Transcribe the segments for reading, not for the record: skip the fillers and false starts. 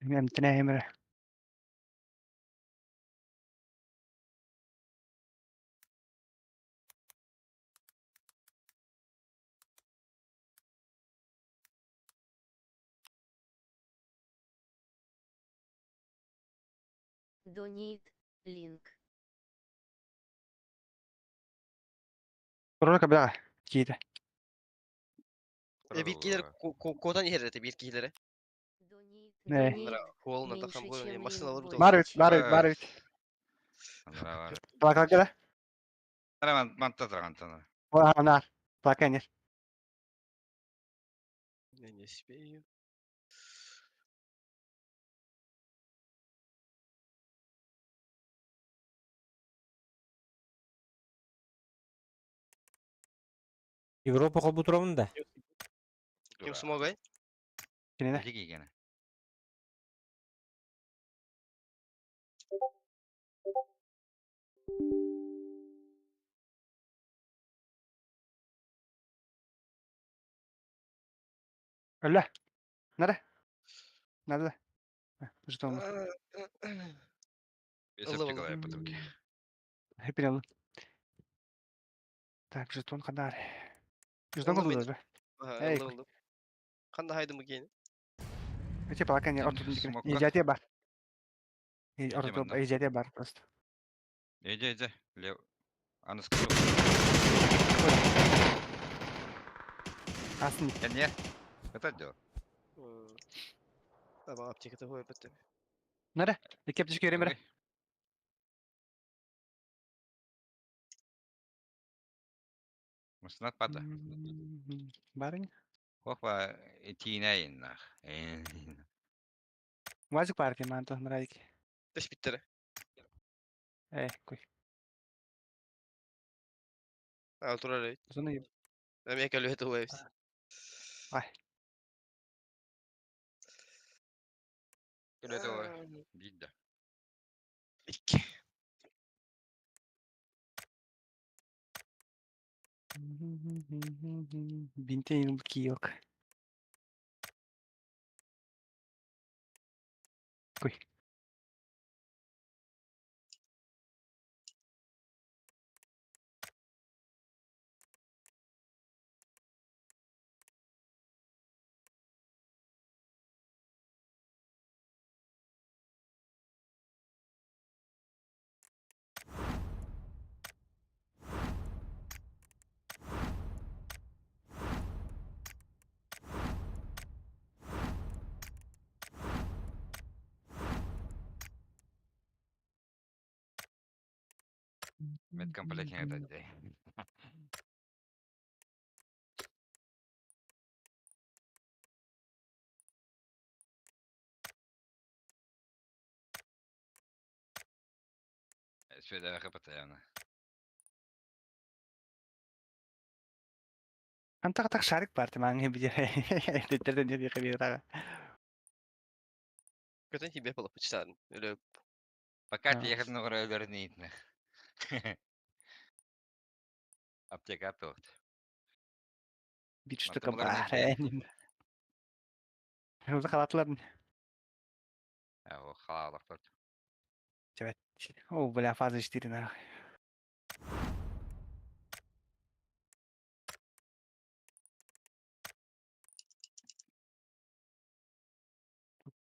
Эмтэнэ эрэ. Donate link. Турар кабыга киирэ. Биир киһилэр куотан иһэр этэ биир киһилэрэ. Не. Хуолунан тахан буолан машиналар Бар бит, бар бит, бар бит. Плака кэлэ. Манта турагантана. Анар. Плака нер. Я не успею. Европа холбутурамын да. Ким смогай? Кинини. Кигene. Өлө. Нара. Надо. Жетон. Бесептик потомки. Хеппин Так, жетон хандар. Жетон Ыллым кылды да. Эй. Ыллым ыллым. Ханда хайдым киэни? Эти плака не ортотун дикини. Смокка. Ежати бар. Эти Ортотун манна. ежати бар просто. Иди, иди. Лев. Аны скажу. Асын. Я не. Это дело. Аба аптеката хуй бетте. Нара. Икки аптечка берем бere. Муснат пата. Барынь. Хопа, тинейн нах. Вазик партия манто нравики. Тэш биттере. Э, кой. А турар. Зона Эми көлү хуй. Ай. Бидда. Икки. Бинтен киок. Кой. Медкомплект это де. Сведа хапатаяна. Антак так шарик бар маҥ бижер. Теттерден жер хабир. Көтөн хибе болуп чытан. Өлө Пока А. ты ехать на уровень Аптека тут. Бир штука Мантымылар бар. не Уже халатлар. А, о, халалах тут. О, бля, фаза 4 нахуй.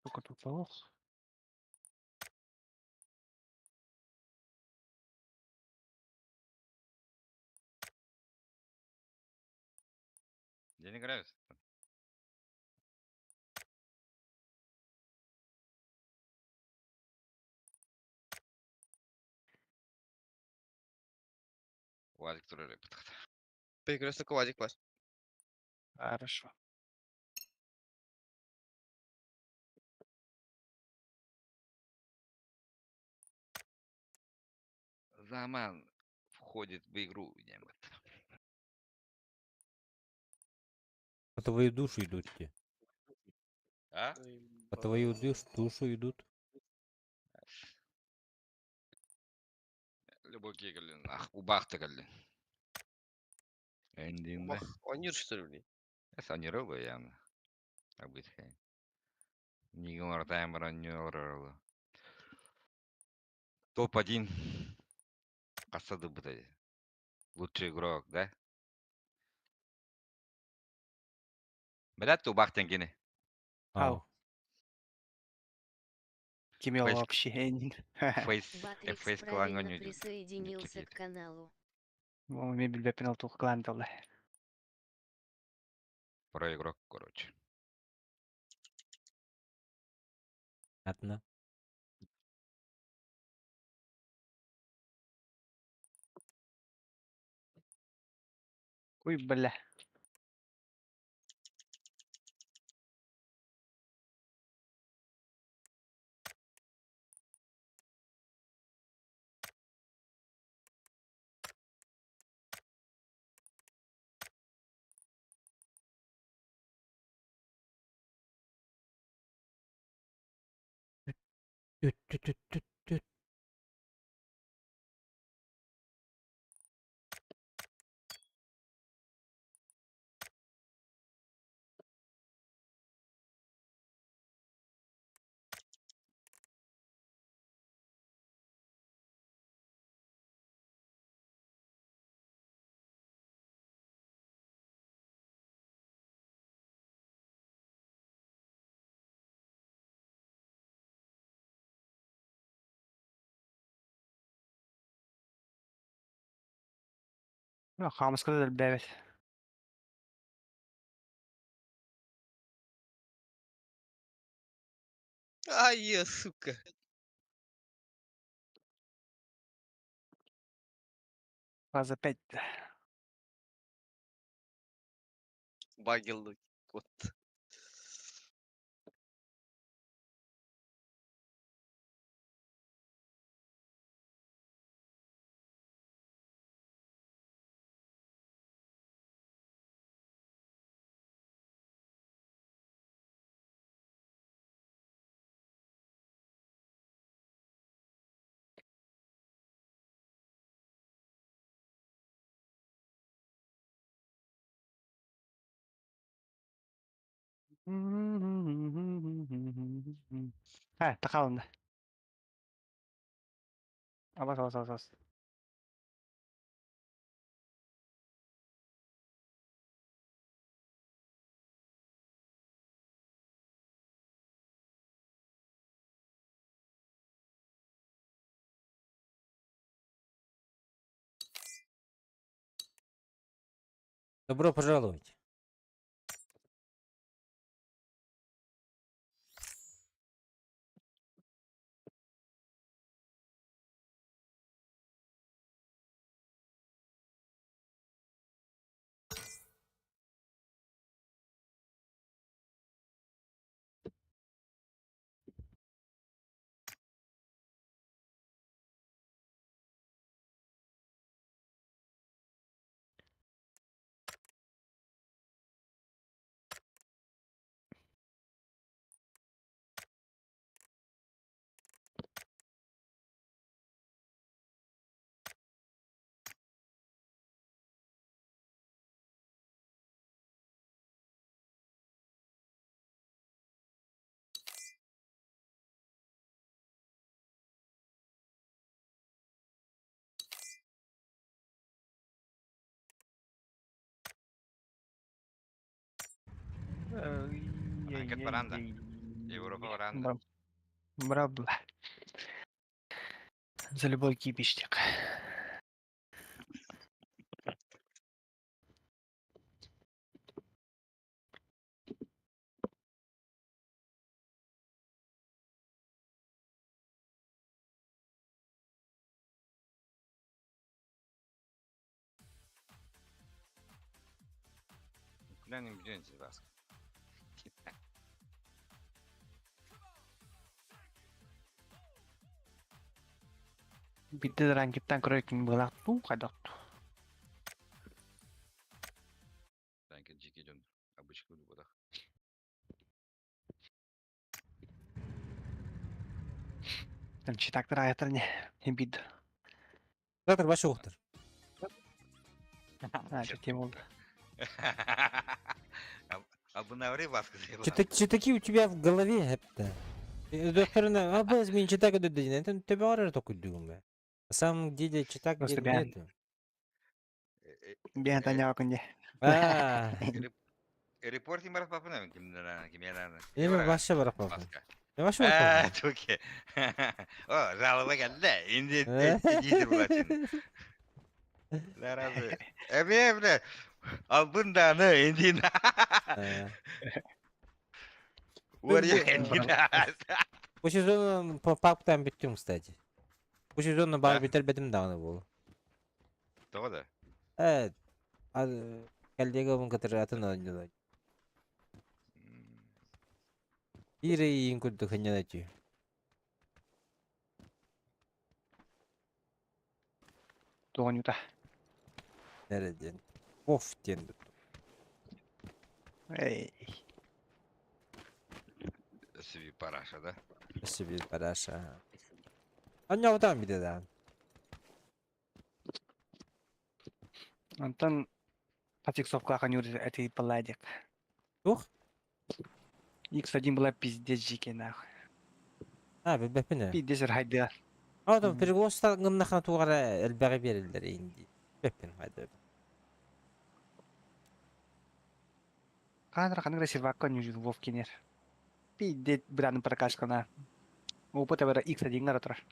Только тут ох. Я не нравится. Уазик турары пытхата. перекресток вазик бар. Хорошо. Заман входит в игру, немет. По твою душу идут те. А? По твою душу идут. Любой кеглин, ах, убахты галлин. Эндинде. Бах, ойнур что ли? Санироваю явно. Обычно. Миигин оҥоротоон баран олорор Топ-1 хасса дылбыта Лучший игрок, да? Билэт тубах диэн кини. Ау. Кими Фейс- вообще? Фейс, Батрикс Фейс клаҥҥа правильно присоединился к каналу. Мен билбэппин ол туох клан долла. Про игрок, короче. Понятно. Ой, бля. Түт-түт-түт-түт. Хаамыска да элбээбэт. Ай, я, сука. Фаза 5. Багил кот. Ha, takalım da. Bas bas bas bas. Добро пожаловать. Анкет баранда. Европа баранда. Бра-бла. За любой кипиштик. Куда не бьете вас? Bitti ранкеттан көрөкүн былактуу кайдактуу. Ранкет жеке дьон обычка буолбатах. Там читактар аятар не бид. Завтра баш уктар. А, тема болду. Абынаври баскы Читаки у тебя в голове это. Докторына, а без мен читак өдөдүн, это төбө арар токуйдугум бе. На самом деле читак Просто диэн бэйэн нету. бэйэн таняакын дьэ. Аа, Репорт имарах папына кимнана кимянана. эми башша барак папа. Баска. Башша барак А, папа. туке. О, жалоба келді. Инди инди булатын. Наразы. Эме бля. Албынданы инди. Уарья инди. Бу сезон по паптан бүттүм, кстати. Бу сезонна бар Да? бүтер бетим даҕаны буолу. Того да. Э, коллегабын кытары атын оонньуулар. Биир ыйын курдук хынньана тү. Туонюта. Нэрэ диэн. Оф диэн Эй. Сви параша, да? Өссө параша. Оонньообутаҕын бүтэ даҕаны. Онтон Патиксовка ханюр эти палладик. Туох? X1 была пиздец жике нахуй. А, билбэппин ээ. Пиздец райда. Оттон переглоста гыннахына туох эрэ элбэҕи биэрэллэр инди. Билбэппин хайда. Канра канра сервакка нюжит Вовкинер. Пиздец бран прокачкана. Опыта бара X1 гара турар.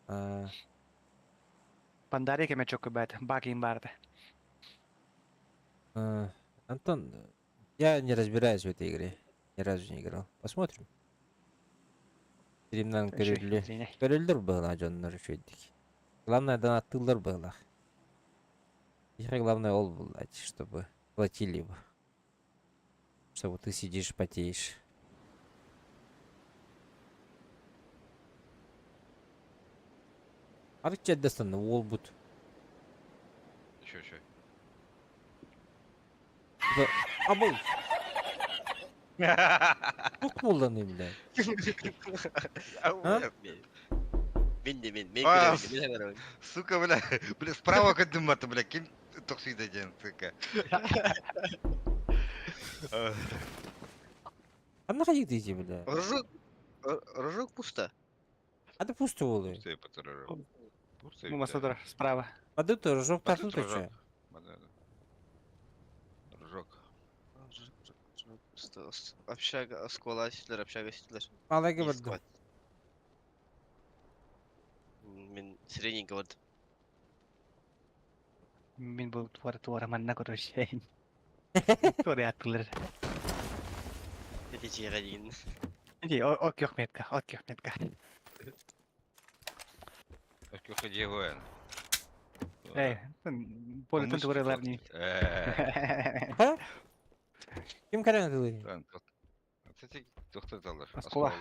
А, Пандария кеме чокку бэт. Бакин барды. а, Антон, я не разбираюсь в этой игре. Ни разу не играл. Посмотрим. Стримнан көрүллү. Көрүллүр быһыылаах дьоннор үчүгэйдик. Главное донаттыыллар быһыылаах. Их главное ол буллач, чтобы платили бы. Чтобы ты сидишь, потеешь. Арычча дэстанна уолбут. Еще, еще. Абыл! Туох буолланый бля? А? Мин де мин, мин А, көрөбүн, мин көрөбүн. Сука, бля, бля, справа көдүм бля, ким тохсуйда диэн, сука. Ханна хайык бля? Рожок, рожок пусто. А ты пусто буолуй. Пустые патруль. Пустые. Мумасодор справа. А ты тоже жок А тут тартын рожок. төчө. Рожок. Рожок, рожок пусто. Общага, оскола силер, общага силер. Малайга барды. Мин средненько бардым. Мин бу туора туора манна короче. Туора аттылар. Эти чига деген. Иди, ок yok метка, ок yok метка. Өскө диэгоэн. Эй, поле туоралар не. А? Ким каран тылы? Тоқтаталар. Оскола.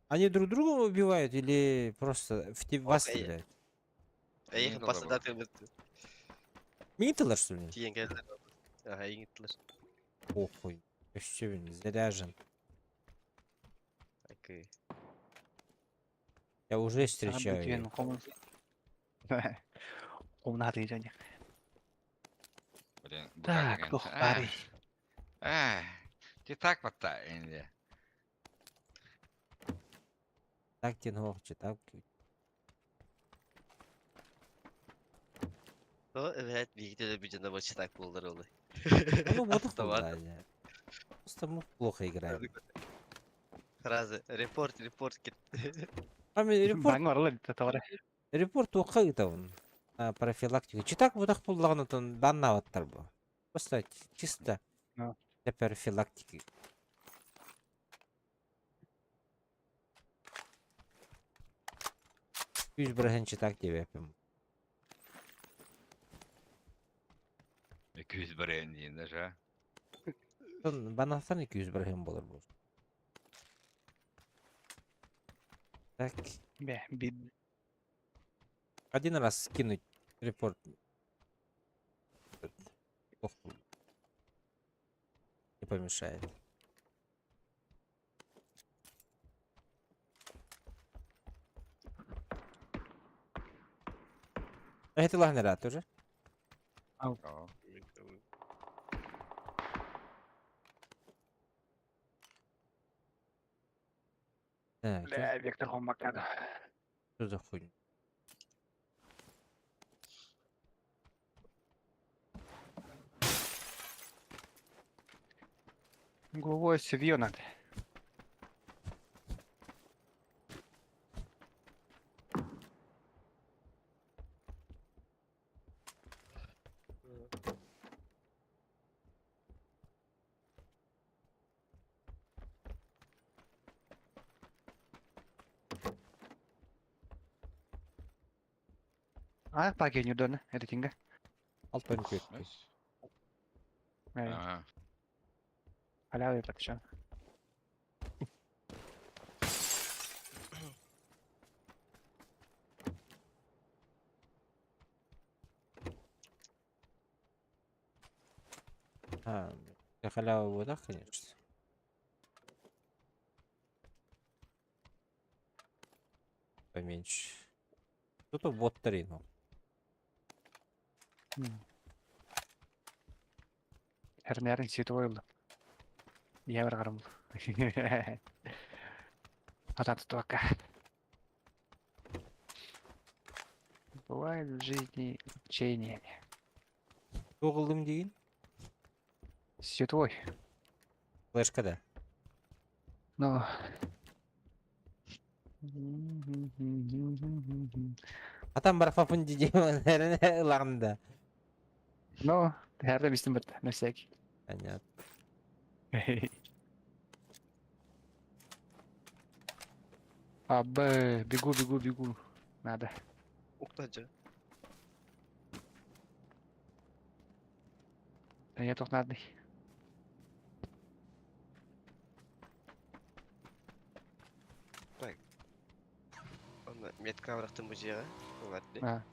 Они друг друга убивают или просто в вас Окей. стреляют? Эй, баста даты Миталар, что ли? тиен келдер. Ага, иңитлер. Похуй. Вообще, блин, заряжен. Окей. Я уже встречаю. их. Комнаты және. Блин, Так, туох баарый. Ти так батта инде. Так тен хоохчу, так. О, evet, бигде де bir жана так болдыр олы. Ну вот их Автомат. да. Просто мы плохо играем. Фраза репорт, репорт кет. А мен репорт, Баң барылар туора. репорт туохха ыытабын. А, профилактика. Читак бутах буллагын баннаабаттар бу. Просто чисто Ну. для профилактики. Үс бырыһын читак диэбэппин. 200 барен дейін даже, а? Банахтан 200 бырыһын болар бу. Так, Бе, би один раз скинуть репорт. Похуй. Не помешает. А это лагнера тоже? О. Бля, Вектор хоммаккада. Что за хуйня? Головой севьё надо. А, пакет не это тинга. Алтан көттү. Nice. Аа. Халява подшан. А, халява будет, конечно. Поменьше. Тут вот три, ну. Эрнерин световой был. Я варгарым. Атат только. Бывает в жизни учения. Туғылдым деген? Световой. Флешка да. Но... Атам бар фапын ылағында. Но, хәрдә бистем бит, на всякий. Понятно. А, Б, бегу, бегу, бегу. Надо. Уктача. Да я тут надо. Онно метка бырахтым бу дьиэҕэ. Ылар дии. А,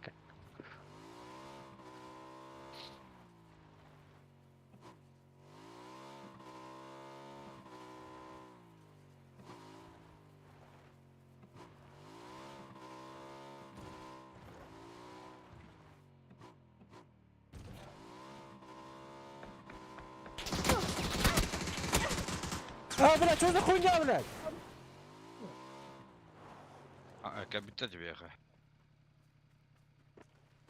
А, блядь, что за хуйня, блядь? А, кабита тебе ха.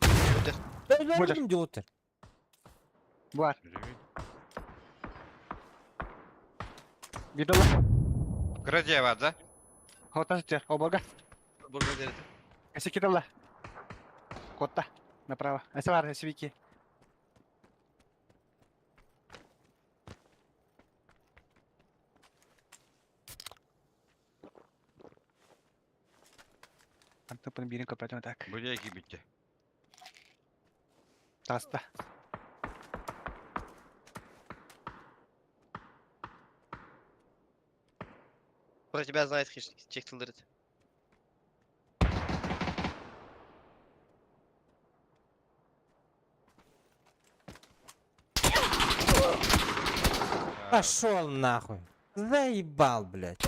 Да, блядь, делать-то? Бар. Видела? Крадя бар, да? Хотан сер, оборга. Бурга дерdi. Эси кидала. Котта. Направо. Эси бар, эси вики. Антон бирин көпөтөн так. Буря битте. Таста. Про тебя знает хищник. Чехтылдырыт. Пошел нахуй. Заебал, блядь.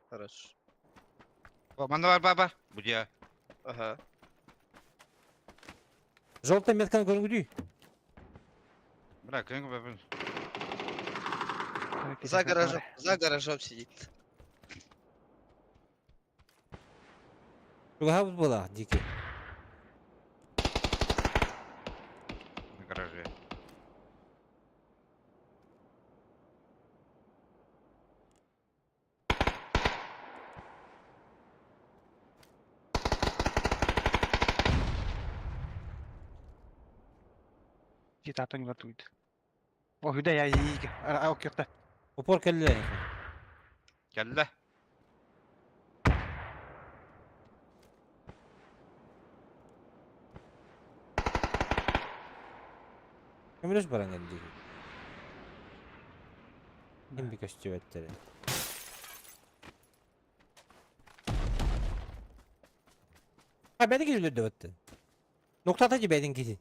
Хорош. Манда бар, бар, бар. Буря. Ага. Желтая метка на груди. Бра, күн бер. За гаражом, за гаражом сидит. Чуга была, дикий. На гараже. Китато не ватует. О, да я и а окерта. Упор кэллэ. Кэллэ. Көмөлөс баран дикий. Ким би көстүбэттери. А бәді келді өтті. Ноктата же бәдін кесі.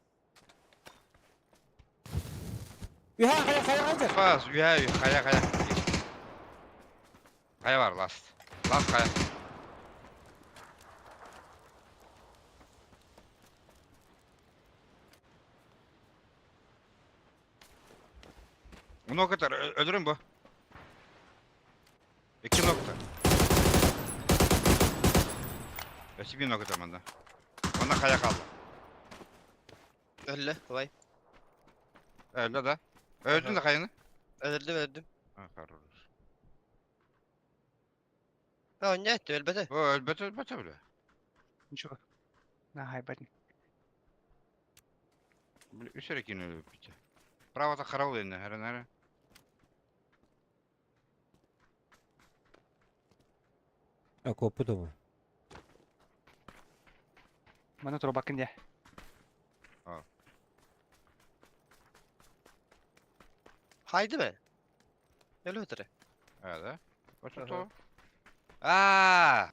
Үхә, қая, қая, қая. Пас, уя, хая, хая. Kaya var last. Last kaya. Bunu o kadar ölürüm bu. İki nokta. Ötü bir nokta bende. Bana kaya kaldı. Öldü. Vay. Öldü de. Öldün de kayanı. Öldüm öldüm. Ha kararır. Ha ne etti ölbedi. Bu ölbete ölbete bile. Ничего. Ага, ебать. Үс эрэ киин өлбүт. Правата харал инne herен herен. А коппу бу. Маны турбакын де. Haydi mi? Öyle ötürü. Evet. Аха. Очто. Аа.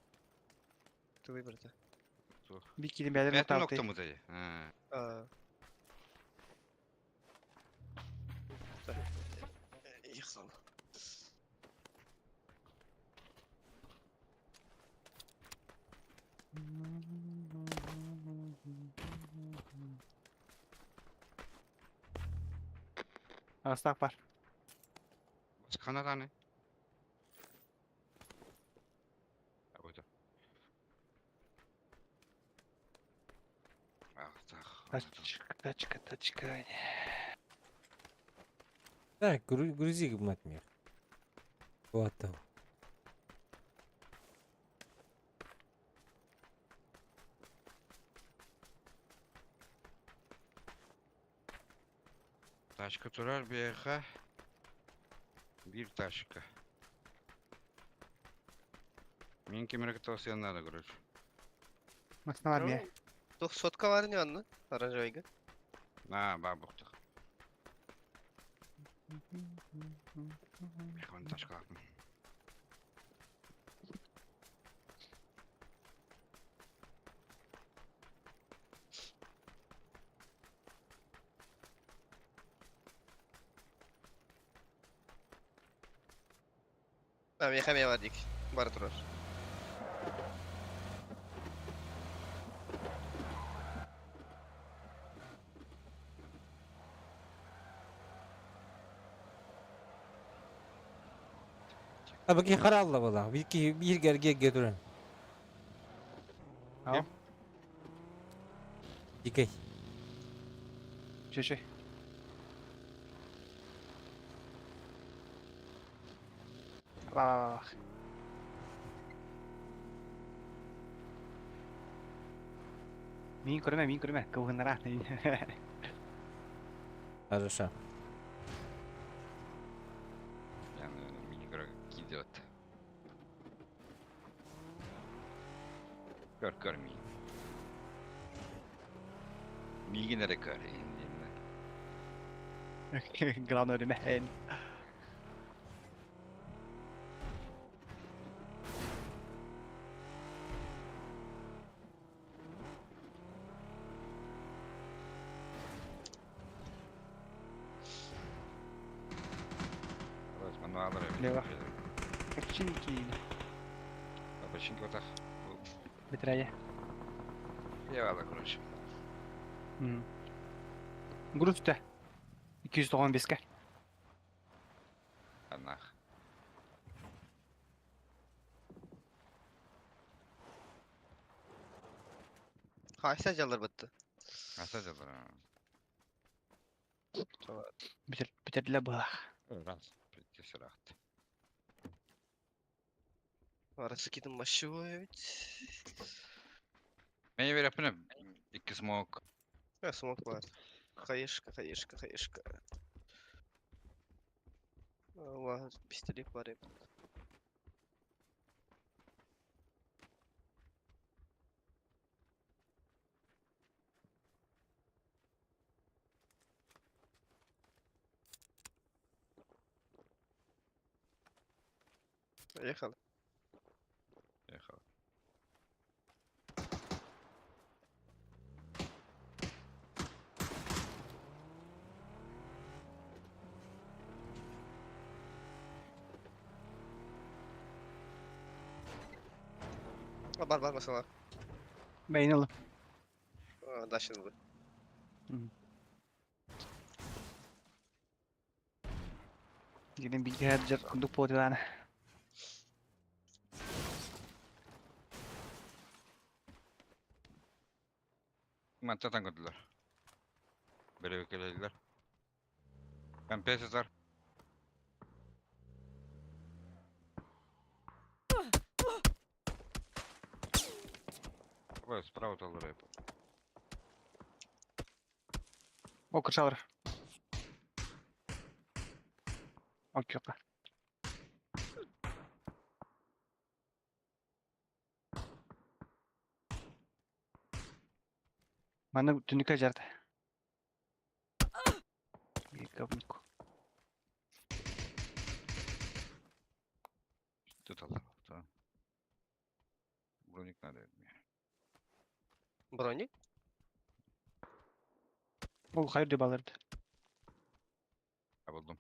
Тугуй барда. Бикини бәлер Бәтин ноталты. нокта музей. Ха. Аа. Yıksal. Астақ бар. Канада не? Абыда. Ах, так. Тачка, тачка, тачка. Так, грузи гыммат мир. Вот там. Тачка турар бияха. Bir тачка. Мен кемерек tavsiyenler короче. Масналар ме. Тух сотка var ne anne? Оранжевыйга. На, бабуктах. Бияха тачка лапым. Tamam yakamayamadık. Бар турар. А баки харалла була. Bir ki bir gerge götürün. Ал. Дикей. Чеши. Ла ла ла. Мин көрмә, мин көрмә. Кылгынара. Хорошо. Yani мини кидет. Көр көр мин. Мигин эрэ көр. Главное время. Лево. Починки. Починки вот так. Бетрая. Eyvallah короче. Груз үтә. 295-ке. Анах. Хайса жалар бытты. Аса жалар. Битер, битерделер было. Раз. Тесеракт. Арасы кидим машы ведь. Мен береппин икки смок. Я смок бар. Хаешка, хаешка, хаешка. Ла, пистолет бар эбит. Поехали. Поехали. Бар бар масала. Бэйин ылы. Дальше ылы. Гидин бигэ дьэр ордук буотилаана. Мантан көрдүлэр. Бөрөбүкэлэллэр. Компенсатор. Ой, справа толлору. О, кырсалар. Окей, Манна түнүкэ жарда. Говнику. Тут алла. Броник надо мне. Броник? Ол хайыр деп алырды. А булдум.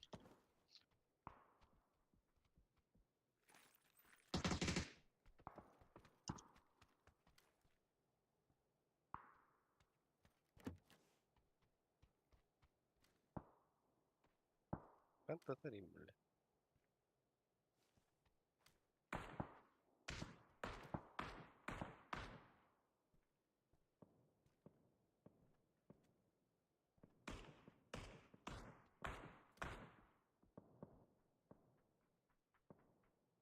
Ben tatarayım böyle.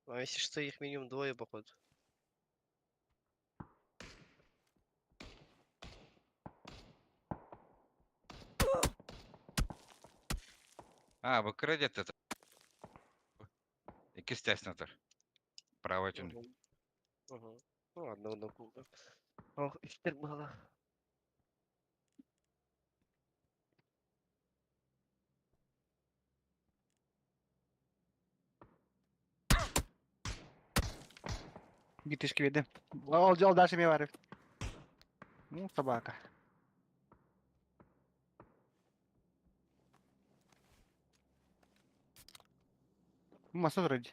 А если что, их минимум двое, походу. А, бу кредит это. Икки стяснатор. Правый түн. Угу. Угу. Ну ладно, одну кулда. Ох, үстер было. Гитишки веде. Ол жол дальше ме бар. Ну, собака. Маса вроде.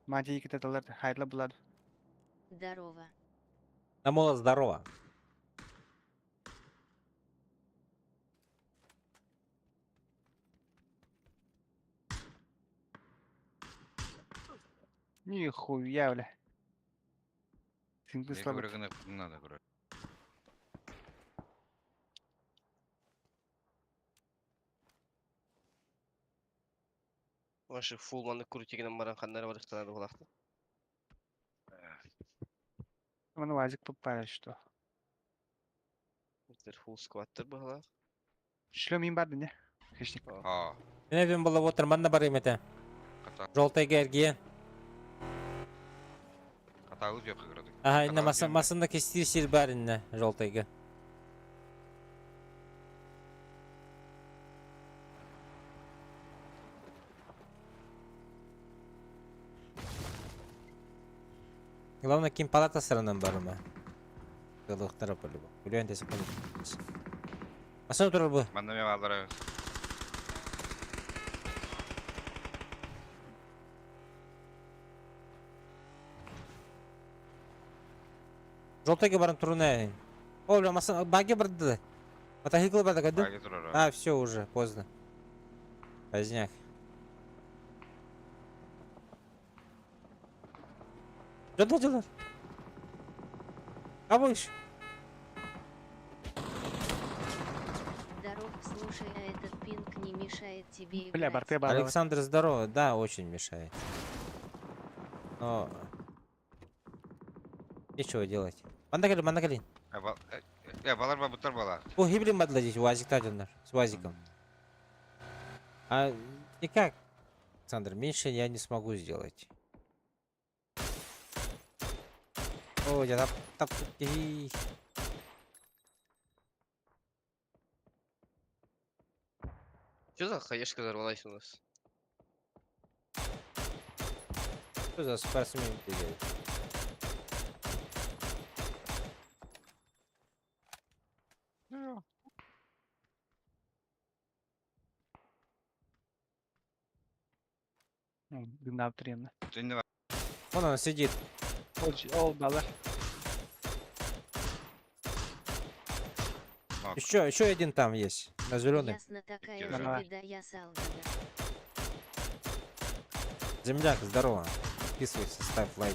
Мати иките талар хайла булад. Здорово. Намола, здорово. Нихуя, бля. Синты Я слабый. говорю, надо, говорю. Ваши фулманы крутигинен баран ханнары бар ықтанады болақты. Маны вазик попали, что. Фул скваттер бағалақ. Шлем им барды, не? Хищник. А, Мен эбим була отыр, манна бар эмете. ката Жолтайга эргиен. катагыз yok кырдык. Ага, инне Катагыз маса жөнүндө. масында кестир сир бар инне жолтайга. Главное, ким палата саранан барыма. Кылыктара по-любому. Күлүөн тесип калып. Масына турар бу. Манна мен алары. Жолтайга баран туруна. О, бля, масына баги барды. Мотоцикл барды кайда? Баги турар. А, все уже, поздно. Поздняк. Жолда жолдар. А будешь? Здоров, слушай, а этот пинг не мешает тебе Бля, играть. барты барды. Александр, здорово. Да, очень мешает. Но... Нечего делать. Мандакали, мандакали. Э, балар ба бутар бала. О, хиблин бадла здесь, УАЗик таденнер, с УАЗиком. А никак, Александр, меньше я не смогу сделать. О, я тап, тап, и... Что за хаешка взорвалась у нас? Что за спортсмен бегает? Дымна тренна. Түннү Вон он сидит. Ол, ол балар. Нок. Еще, еще один там есть. На зеленый. Ясно, такая же Давай. беда, я салдана. Земляк, здорово. Подписывайся, ставь лайк.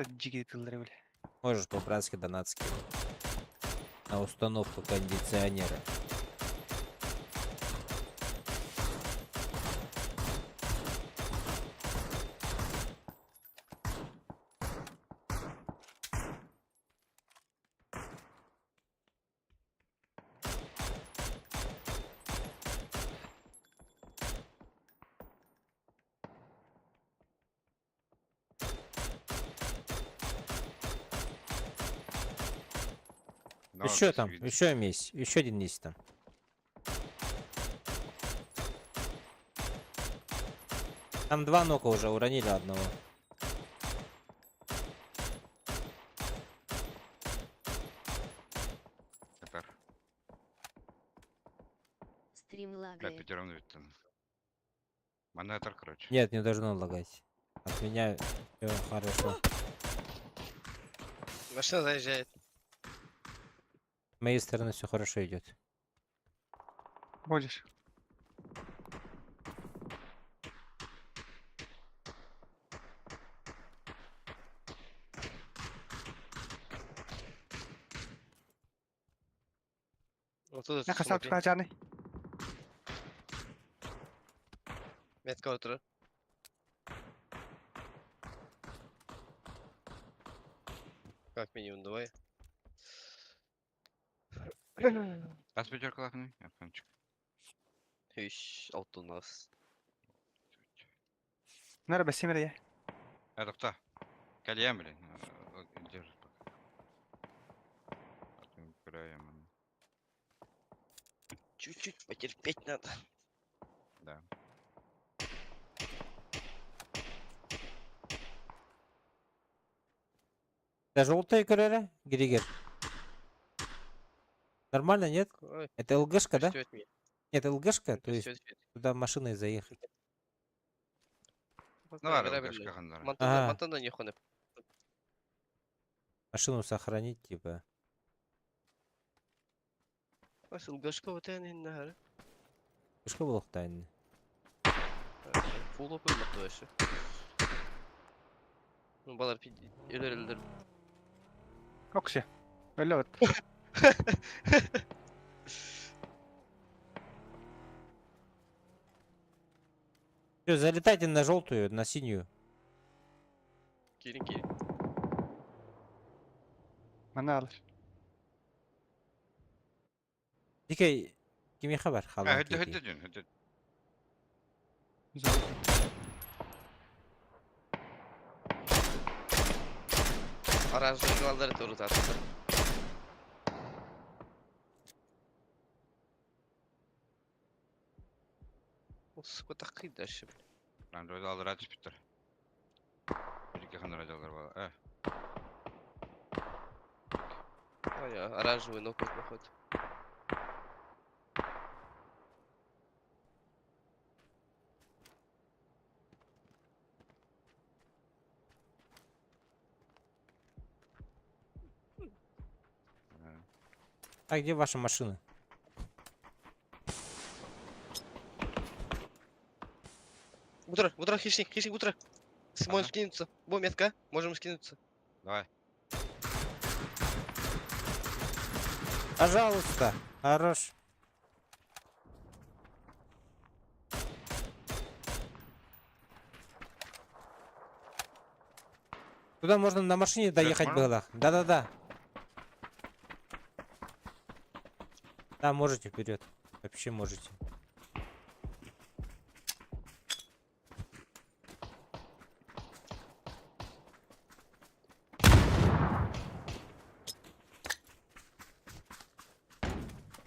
Дьиги тыллары били. Можешь по-братски донат скинуть. На установку кондиционера. Нок, Еще там, видно. еще есть, еще один есть там. Там два нока уже уронили одного. Тепер. Стрим Бля, лагает. пятером там. Монетор, короче. Нет, не должно лагать. От меня все хорошо. Машина заезжает. С моей стороны все хорошо идет. Будешь. Вот тут На хасап смотри. чаны. Метка отырар. Как минимум двое. Тас пятерка лахны? Апанчик. Үш, алты у нас. Нара бесимер я. Это кто? Кальян, блин. Держит пока. А то играем, Чуть-чуть потерпеть надо. Да. Да желтая көрөрө, Григер. Нормально, нет? Ой, Это ЛГшка, да? пристёт меня. Нет, ЛГшка, то есть Пристёт меня. туда машиной заехать. Ну, ладно, Грабили. ЛГшка хандара. Мантан, Ага. мантан не хонеп. Машину сохранить, типа. Ось ЛГшка вот я не знаю. ЛГшка была тайна. Фул опын баттı вообще. Ну, балар пи өлөр өлдөр. Окси. Öyle вот. Все, залетайте на желтую, на синюю. Келин келин. Мана алыр. Дикей, кими хабар? А, Халан хөдө кики. хөдө дün, хөдө. Оранжевый алдар туру татты. О, сука, такый дальше. Lan röde alır aç bitir. Bir iki хандара алар бала. Э, Ой, оранжевый нокаут походу. А где ваша машина? Утро, утро, хищник, хищник, утро. Сможем Ага. скинуться. Во, метка, можем скинуться. Давай. Пожалуйста. Хорош. Туда можно на машине доехать можно? было. Да-да-да. Да, можете вперед. Вообще можете.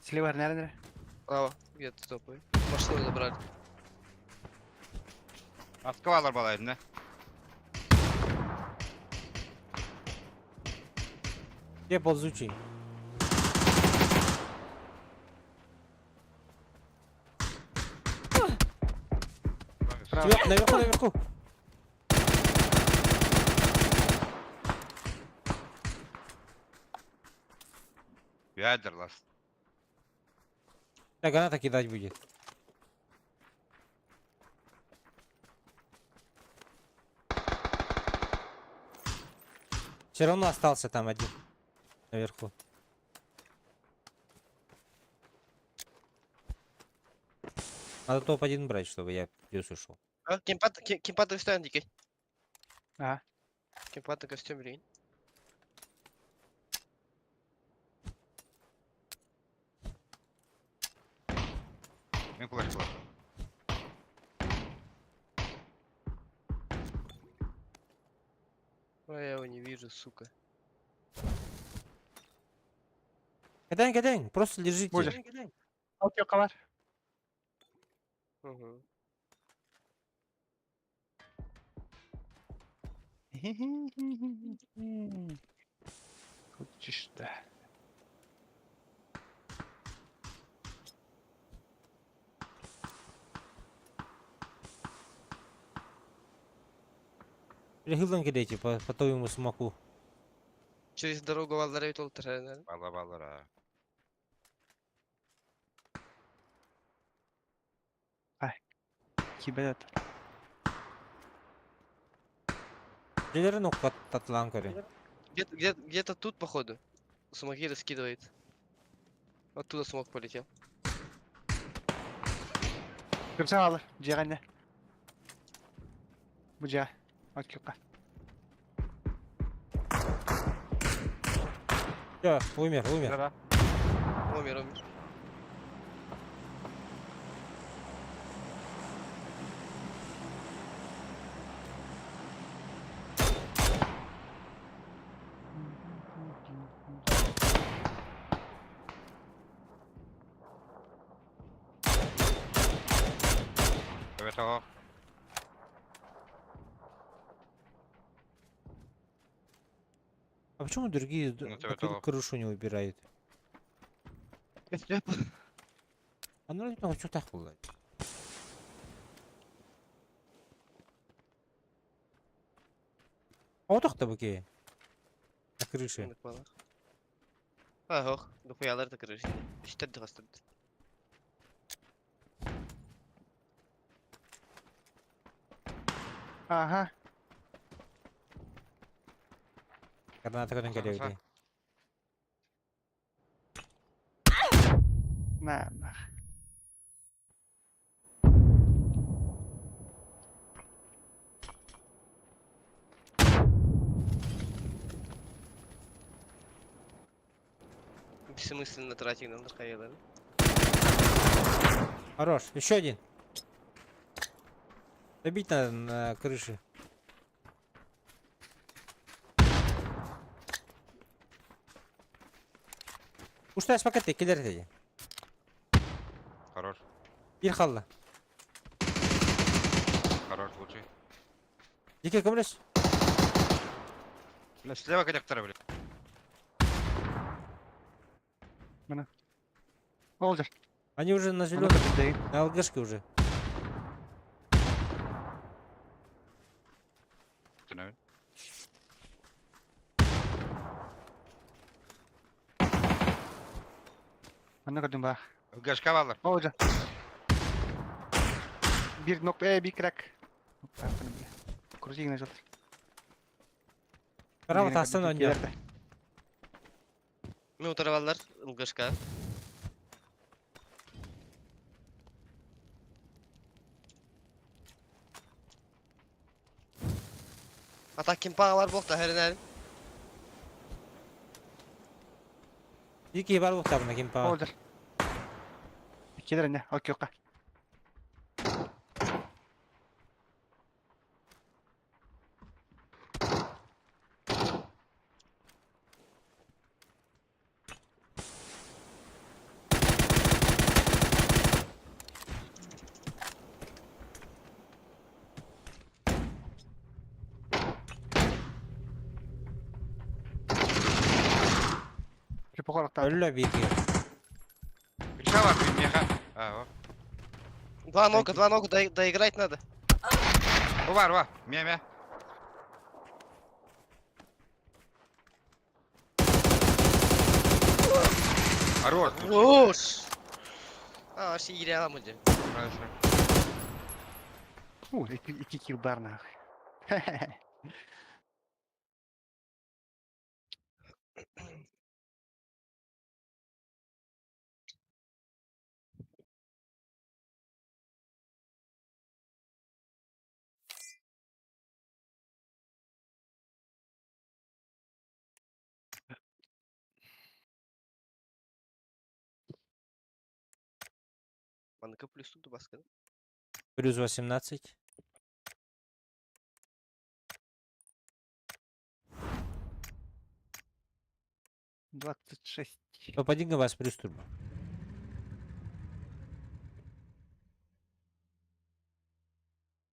Слева nerede? Право, где-то топай. Машину забрали. Askı alır bala eline. Где ползучий? Справа. Тебя, наверху, наверху. Ядер лас. Так, граната кидать будет. Все равно остался там один. Наверху. Надо топ-1 брать, чтобы я плюс ушел. А, кемпат, кемпат костюм дикий. А. Кемпат костюм блин. Мен флеш бар. Ой, я его не вижу, сука. Кидаем, кидаем, просто лежите. Будет. От yoka var. Угу. Тут işte. Прихилдан кидайте, потом ему смоку. Через дорогу валлара бит олтыр, наверное. Бала балар ha. Кибет. Дилерин татлан көрі. Где-то где, где-то тут, походу. Смоки раскидывает. Оттуда смок полетел. Кымса алыр. Жиғанне. Бу жа. От yoka. Все, умер, умер. Да-да. Умер, умер. Evet o. А почему другие Ну, на это того. крышу не убирают? А ну ну что так было? А вот так буки. На крыше. А, ох, дохуялар да крыши. Үстер дығастырды. Ага. Граната көтөн Аса, аса. келебит. На, на. Бессмысленно тратить на наркоеда. Хорош. Еще один. Добить надо на крыше. Ушта спакетте келер деди. Хорош. Bir kaldı. Хорош лучший. Дикий көмөлөс. Бля, слева коннектора, бля. Olacak. Они уже на Onu зеленом, da на ЛГшке уже. Tünel. Anne gördüm bak. Гашка балар. Olacak. Bir nokta, bir crack. Kurucu yine жатыр. Право тастан ойнап. Мен утырып ЛГшка. Ата кемпағалар болықты, хәрін Дикий бар буктабына ким па. Olacak. Келер anne, ok yoka. Өллө бирге. Гриша бар, меха. А, о. Два нока, доиграть надо. Бу бар, бар. Мия, мия. Хорош. Хорош! А, вообще иреала мудин. Хорошо. Фу, икки килл бар нахуй. Манныка плюс тут баскын. Плюс 18. 26. Попади-ка вас плюс турбо.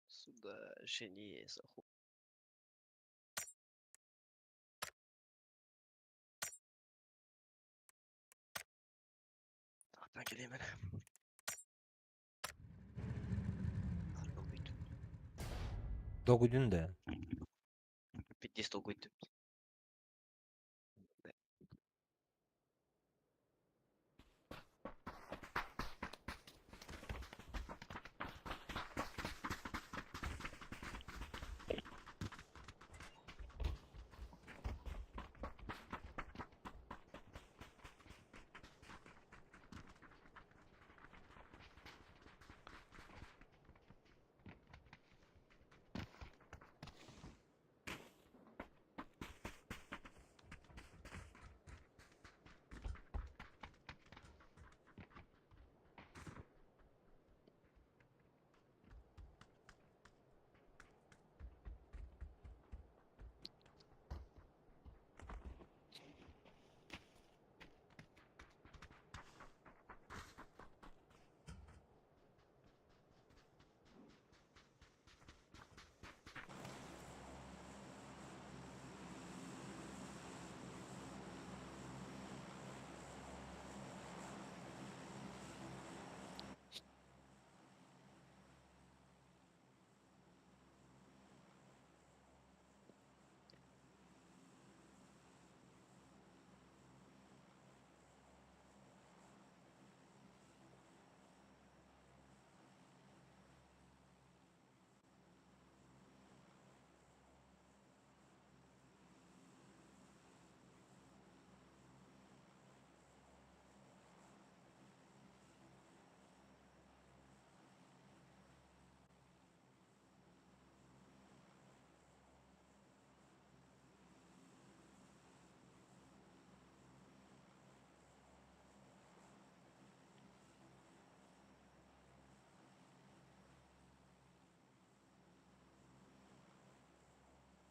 Сюда, жене, захуй. Tahtan geleyim ben. Догудин да. 50 долгуйт.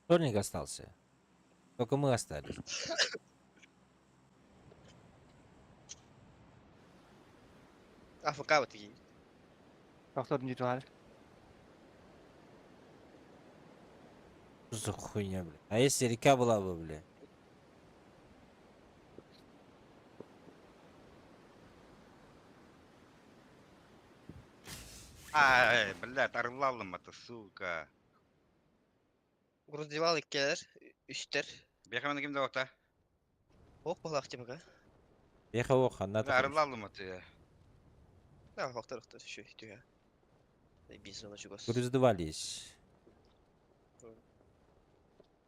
Вторник остался. Только мы остались. АФК вот такие. Повторный ритуал. Что за хуйня, бля? А если река была бы, бля? Ай, блядь, орлалым это, сука. Груздевал иккилэр, үстэр. Бехаманы ким да окта? Ох, буолаах типа. Ехал ох, она Бля, Арылалым это. Да, охтар охтар еще түһэ. Бизнес чугас. Груздевались.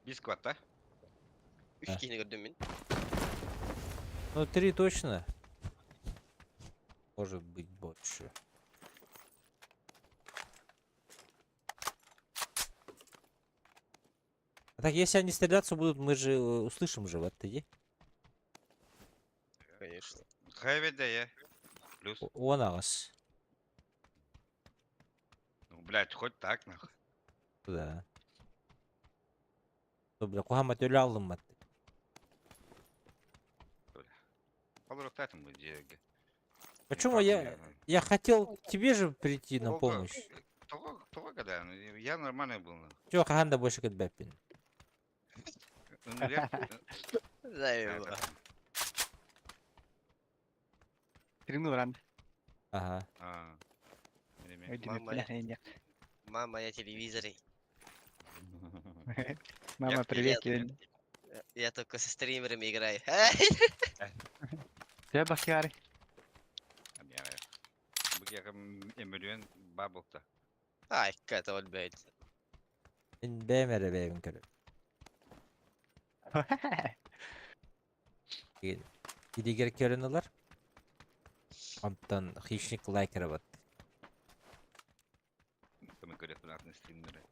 Бискват, да? Үс киһини көрдүм мин. Ну, три точно. Может быть больше. А так, если они стреляться будут, мы же услышим же в это, Конечно. Хайведе, Плюс. Он ас. Ну, блядь, хоть так, нахуй. Да. Бля, кухама төлө алдым атты. Полуротатым где. Почему я хотел к тебе же прийти на помощь? Того, того года, ну, я нормальный был. нахуй. Чё, хаханда больше кэтбэппин. Ну, я- Заебало. Трину ран. Ага. А, время. Өйдүмүк Мама. билэр инде. Мама, я телевизоре. Мама, Я привет, Я, Лен. я только со стримерами играю. Ты бахиары. Эмүрүөн бабылта. Ай, какая-то вот, блядь. Мин бэйэм эрэ бэйэбин көрөбүн. Илигэр көрөн ылар. Онтон хищник лайк эрэ баттыыр. Мы говорят, атын стримеры.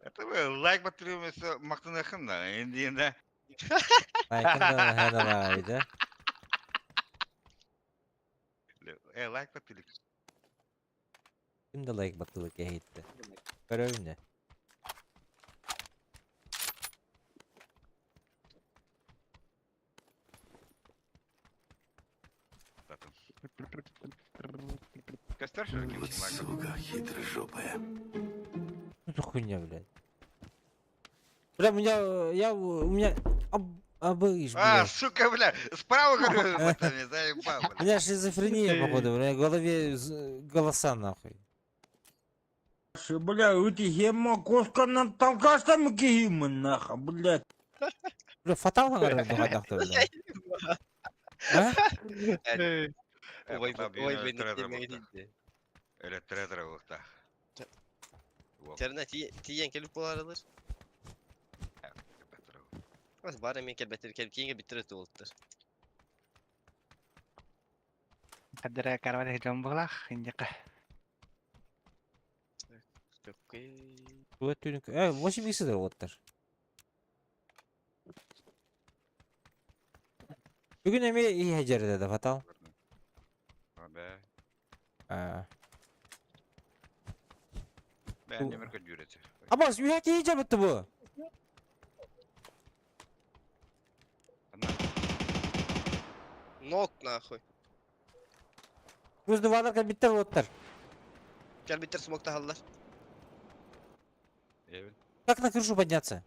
Это вы лайк баттырым мактанахын да. Инди да. Лайкын да наһаа да да. Э, лайк баттырык. Ким да лайк баттылык эһиттэ. Көрөбүн да. Костер что ли? Вот сука, хитрожопая. Что за хуйня, блядь? Бля, у меня, я, у меня, об, обыш, А, блядь. сука, бля, справа говорю, пацаны, заебал, У бля. меня шизофрения, походу, у меня в голове голоса, нахуй. Бля, эти хема кошка на толкаштам киимы нахуй, блядь. Бля, фатал говорю, бля. А? Ой, ой, блин, Электретер буолта. Терна тиен келип боларылыр. Бас бары мен келбеттер келип кейинге биттер туолуттар. Кадыра карван хижон булах, индика. Вот тюнинг. 8 икс оттар. Бүгүн эми ийе жерде да фатал. Бе, А. бе, немер көдүрөтү. Абас, үйе кийи жабытты бу. Нок нахуй. Көз дубалар биттер оттар. Кел биттер смокта халлар. Как на крышу подняться?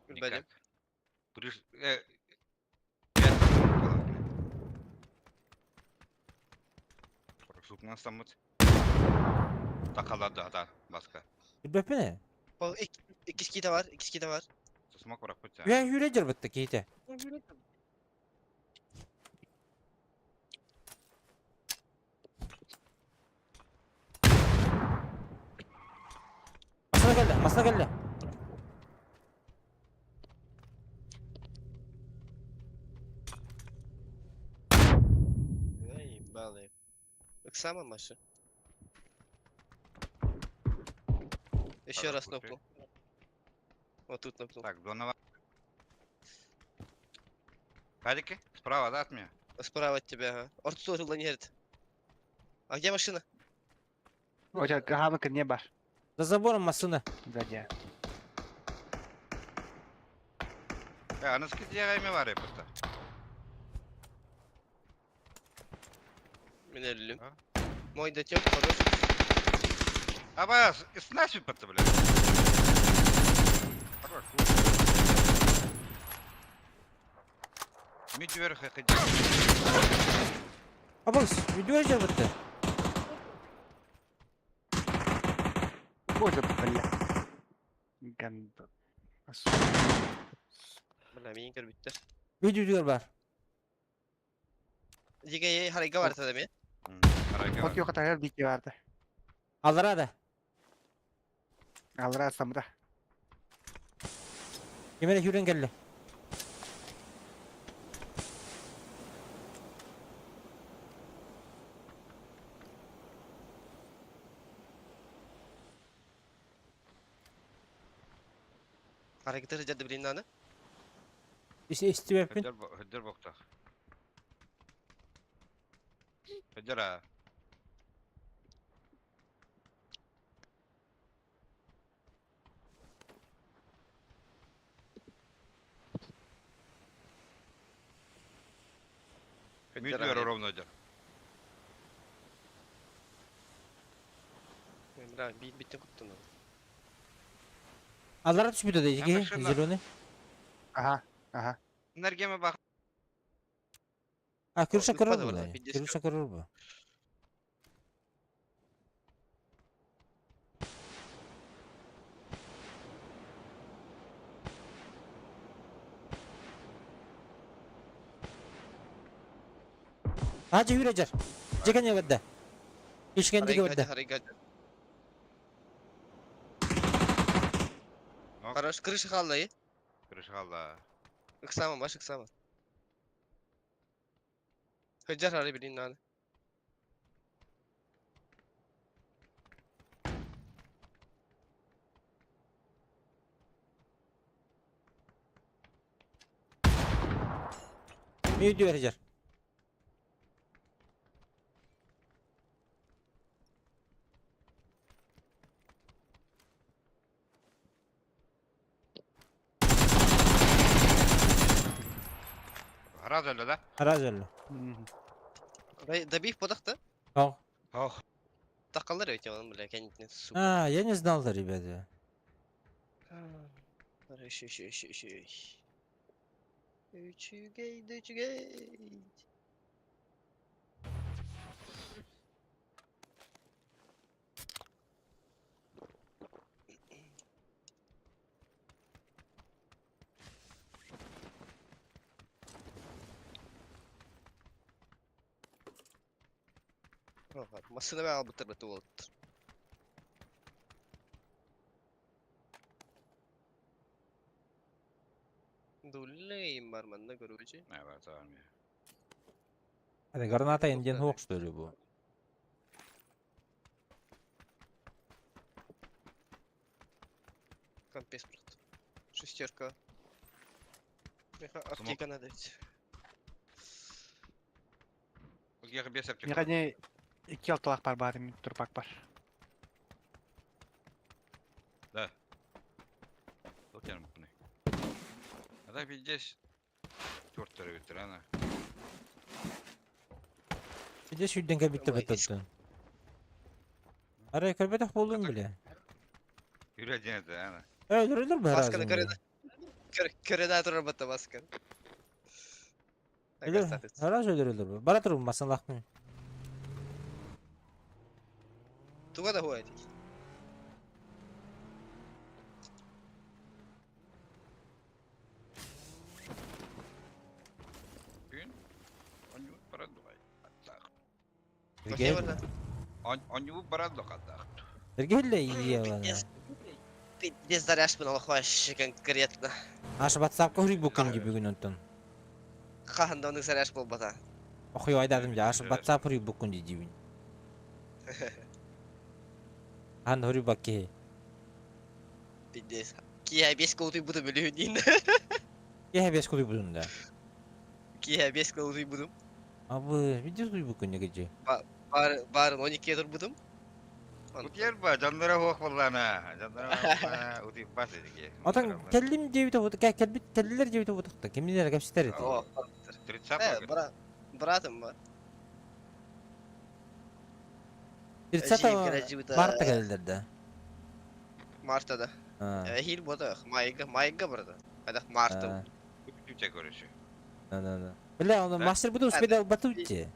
Билбедим. Крыш, Парашютна самыт. Такалады ата баска. Билбеппин Ол икки да бар, икки да бар. Смок барак бут. Үйе үйре жабытты кейте. Масына келді, масына келді. Эй, балы. Ыксама Маша. Еще раз нокнул. Вот тут нокнул. Так, Донова. Кадики, справа, да, от меня? Справа от тебя, ага. Орту ланерит. А где машина? Оча, гамык не бар. За забором машина. Сзади. Э, аны скидия бар просто. Меня люблю. А? Мой дотек, хорош. Абас, снасит бля. Хорош. Мидвер хаходи. Абас, үйде жабытты. Боже, бля. Гандон. Бля, меня көрбүттер. Үйде үйде бар. Диге харайга бар тада мен. От yok атар бики барды. Алара да. Алра самда. Кемере хүрен келді. Харайга жады билин аны. Истибеппин. Хөддөр боктах. Хөддөр а. Мидвер ровно өдір. Бля, бит биттен куттун. Алара түшпүтө да жеке, машина. зеленый. Ага, ага. Энергияме бак. А, крыша О, көрөр выпады бу. бар, пиздец Крыша көрөр бу. Ачы хүрэ жар. Жекене бадда. Ишкендиге бадда. Хорош, крыша халла и. Крыша халла. Ыксама, маш ыксама. Хыджар хары билин надо. Үйдү берер. Раз öldü да? Раз öldü. Добив подахта? О. Ох. Тақалар өте оның, бля, кәнетіне, сука. А, я не знал да, ребята. Еще, еще, еще, еще. Үчүгэй, үчүгэй. Массыына баа албыттар бата уолаттар. Дуллейм бар манна короче. Evet tamam ya. Hadi граната инден хук что ли бу? Компес брат. Шестерка. Аптека надо ведь. Узгеха бес аптека. Миха икки алтылах бар бар, турпак бар. Да. Токенм bunu. А так ведь здесь төрттөрө бүттүр ана. Биде сүрден кәбитте бөтөттөн. Арай көрбөтөх болдун биле. Үрө ден ана. Өлөр бара. Масканы көрө турар бата масканы. Өлөр. Хараш өлөр өлөр. Бара тур масын лахмын. Туга да хуайт. Күн. Оню барадугай. Аттак. Оню барадугай аттак. Эргелле ие бана. Пиздец заряж был вообще конкретно. Аш WhatsApp-ка хүрик буккан ди бүгүн онтон. Хаханда оның заряж был бата. Охуй айдадым жа аш WhatsApp хүрик буккан ди дибин. Хан хүрик бакки. Пиздец. Кия бес кылуты буду билүүнин. Кия бес кылуты будун да. Кия бес кылуты будум. Абы, видишь хүрик буккан неге Бар бар 12 тур будум. Утер ба, жандара хуак боллана. Жандара ути бас эдиге. Отан келлим дебит обут, келбит келлер дебит обут та. Кимнер кепситер эти. О, 30 брат, братым бар. 30 марта келдер да. Марта да. Хил бода, майга, майга барда. Када марта. Күтүчө көрүшү. Да, да, да. Бля, оны мастер буду успел батутти.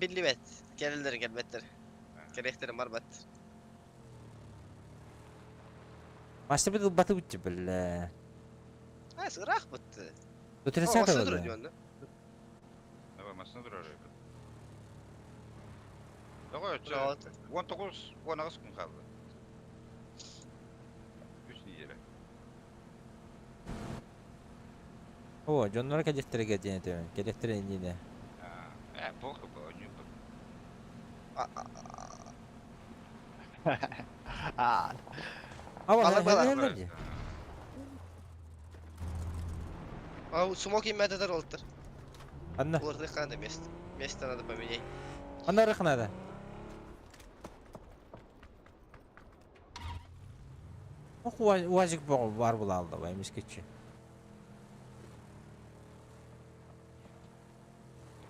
Биллибет. Келелер келбеттер. Керектерим бар бат. Мастер буду батутти, бля. А, сырах бутты. До 30 да. Давай, машина турар. Давай, 19, 19 күн калды. 3 неделя. О, жоннор келектерге ден этебен. Келектер эндине. Э, похуй, не А, Ава, А, смоки методер олтыр. Анна. Уларды қандай место. Место надо поменять. Анна рахнада. Ох, уазик бар була алды, бай мискетчи.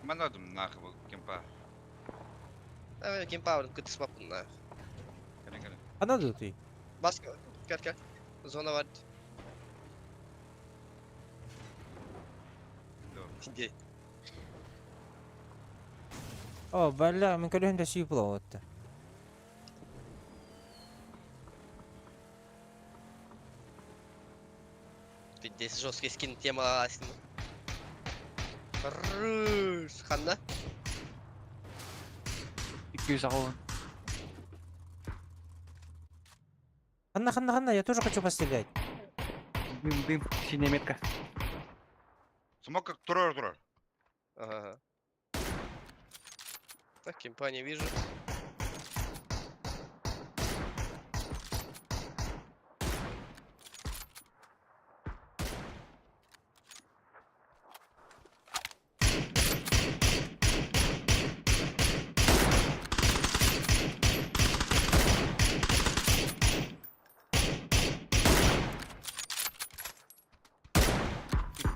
Манадым нахуй бу кемпа. Давай кемпа бар күтіс бапын нахуй. Кene кene. Ана да ты. Бас кел кел. Зона бар. Где? О, бля, мен көрөһүн да сүйүп була отты. Пиздец, жесткий скин тема. Хорош. Ханна? 280. Ханна, ханна, ханна, я тоже хочу пострелять. Дым, дым, синяя метка. Смок как турар турар. Ага. Так, кемпа не вижу.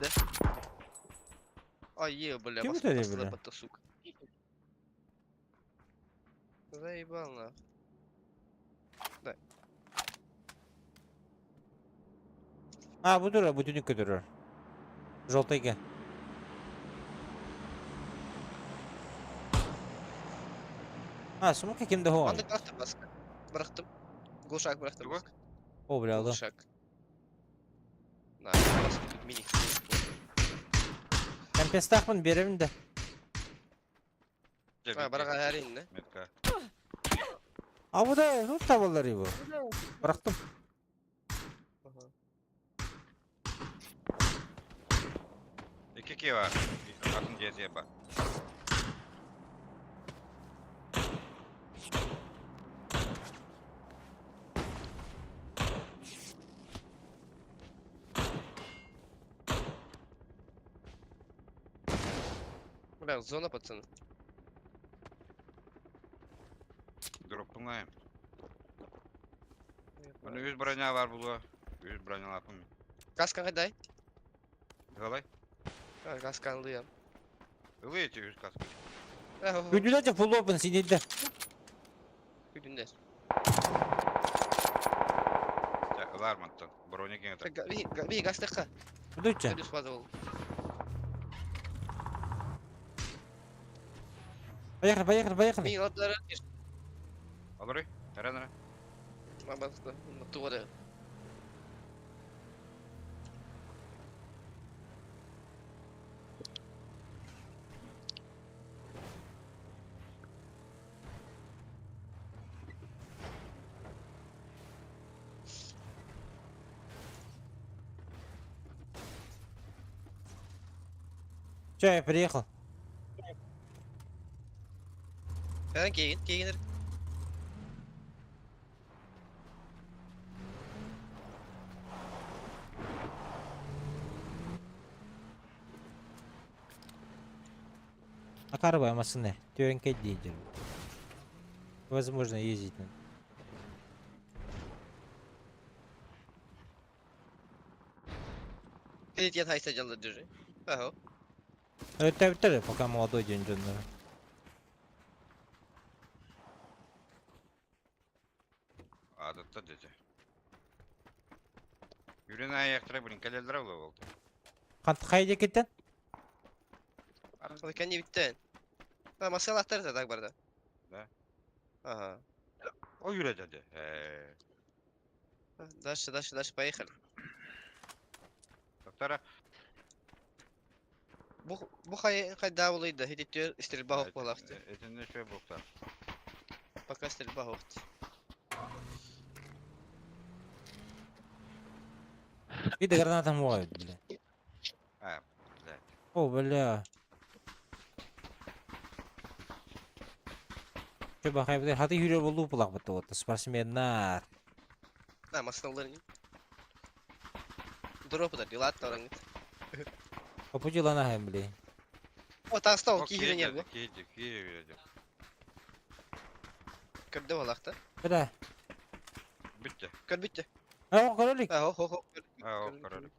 Да? Ай, е, бля, Кем бас- это, бля? баслапа-то, сука. Заебал нахуй. А, бу турар, бу түнүккэ турар. Желтыйга. А, сумка кимде хоҕой? Маннык бырахтым баска. Бырахтым. Глушак бырахтым. Тугу? баска. О, бля, алда. Глушак. На, баска тут миник. Компенстахпын беремин да. А, бараға әрине. Метка. А бу да, тут табаллар его. Бырахтым. Ага. Икки киһи баар. Атын дьиэтигэр баар. Бля, зона, пацаны. Дроппуҥаайым. Аны үс броня бар булуа. Үс бронялаахпын мин. Каскаға дай. Ылай. А, касканы ылыам. Ылый эти үс каска. Күндүлэр full open синейдэ. Күдүндер. Чэ, ылаар мантан. Броня киҥэтэ. Би гастыққа. Будучча. Плюс база Поехали, поехали, поехали. Мин ладлары. Олорой. Эрэн эрэ. Мабасты. Тугары. Че, я приехал. Эрэн кейин, кейин. Акарбай машина. Тюренький дизель. Возможно ездить на. Кредит хайса жалды держи. Ага. Это это пока молодой день дьоннор. Аадатта дьэ. Үрүн аайахтара блин кэлэллэрэ буолла. Хант хайда киттен? Ол кэнни бүттен. А, масалахтар да так барда. Да. Ага. Ол үрэ дьэ. Ээ. Дальше, дальше, дальше, поехали. Токтара. Бу бу хай хайда булыйда. Хититтер стрельба хоқ болақты. Этинне шөй буохта. Пока стрельба хоқты. Вида граната моют, бля. А, блядь. О, бля. Че бахай, бля, хаты хүрэ болу булак бытты вот, спортсменнар. А, масаларын. Дроп да, дилат тараңыт. Попутила на бля. О, тастау О, киһирен киһи ербу. киһи киһи үрэ дьэ. Көрдө болақты. Бля. Бүттэ. Көр бүттэ. А, королик. А, хо хо. А, о, королик.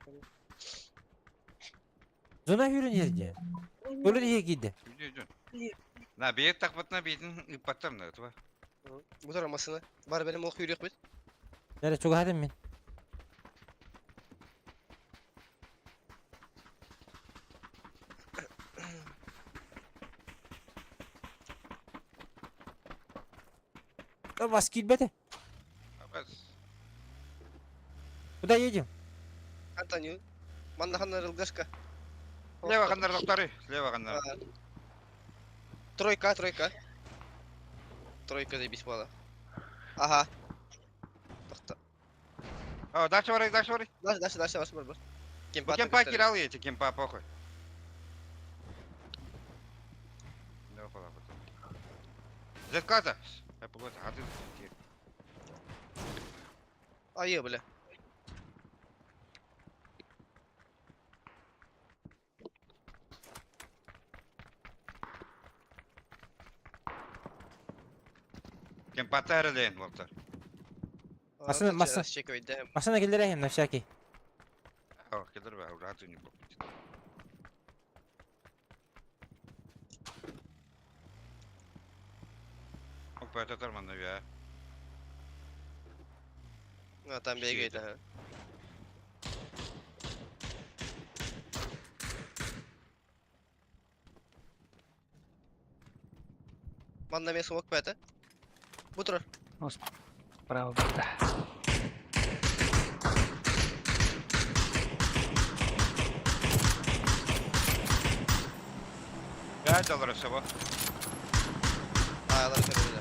Зона хүрэн жерде. Көрө дие кийди. Үдү үдү. На биир тахпытына биитин ыыппаттар мына туба. Бу тара масына. Бар benim ох yürüyük бит. Нere чугахадым мен. Бас килбети. Бас. Куда едем? Антонио. Манна ханна рылгашка. Слева ханнар доктары, слева ханнар. Тройка, тройка. Тройка заебись буола. Ага. Тохто. О, дальше барай, дальше барай. Дальше, дальше, дальше, дальше, бар, бар. Бу Кемпа кемпа кирал эти, кемпа похуй. Да, похуй. Зетката. А ты Айы, бля. Кемпата эрэлээн буолтар. Масына- маса- Машина киллэрээһим на всякий. О, кэлэр баа, урааты не был. Опа, манна я. А, там бегает, ага. Манна мен смок бәті. Бу турар. Право барда. Я долларов всего. Аялар көрөбүн.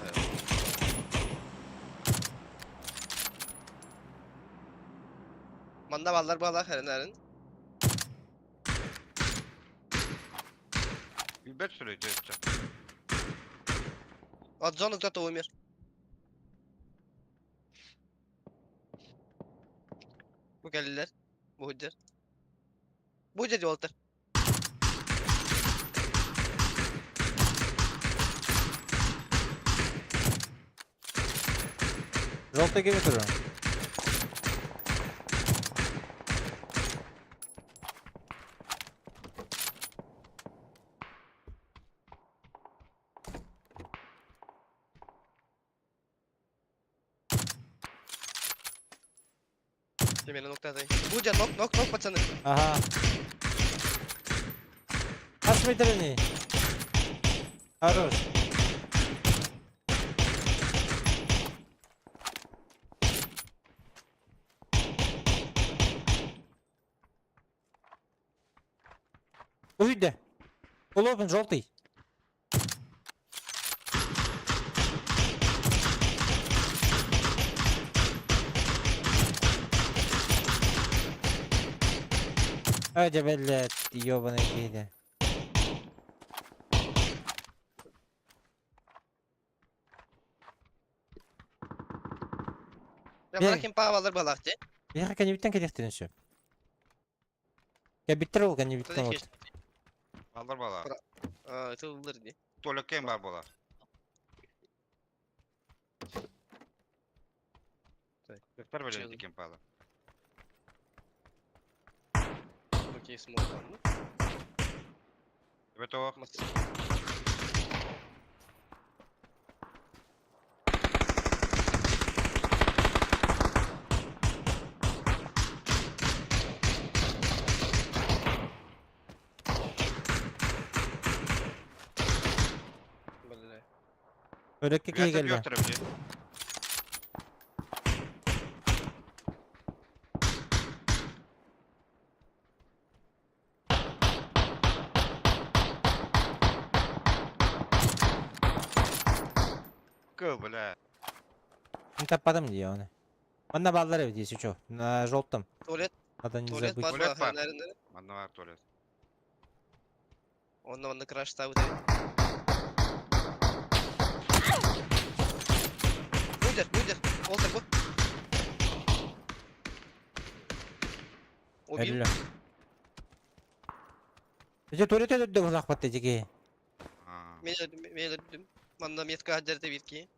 Манна баллар балар хэрэн әрин. Билбет сүрөйдө. От зоны кто-то умер. Бу кэллилэр. Бу худдер. Бу дьэ Уолтер. Желтый кими турар? Мени ноктатай. Бу дьэ нок нок нок пацаны. Ага. Хас метрини. Хорош. Уйди. Уловен желтый. Ай, да, блядь, ёбаный киһи. Я Бер. мана кемпаға баллар балар дьэ. Биһиэхэ кэннибиттэн кэлиэхтэрин сөп. Кэлбиттэр ол кэннибиттэн вот. Алдар бала. А, тыллар дии. Туалеккен бар буолар. Так, Дыктар Чё? бөлөйдө кемпала. Окей, смок. ладно. Эбет оох. Мас- Бля. Өлөккө киһи Үөтэ кэллэ. үөттэр эбит. Кыл, бля. Мин таппатым дии оны. Манна бааллар эбит если чё. На желтом. Туалет, Надо не туалет забыть. бар Туалет балар бар. әрин әрин. Манна бар туалет. Онна онна краш ставит. Будер, будер, Олтер бу. Убил. Өллө. Ити туалет өтөрдө булаахпат ити киһи. Аа. Мен өлдүм, мен өлдүм. Манна метка хаддерде бир ки.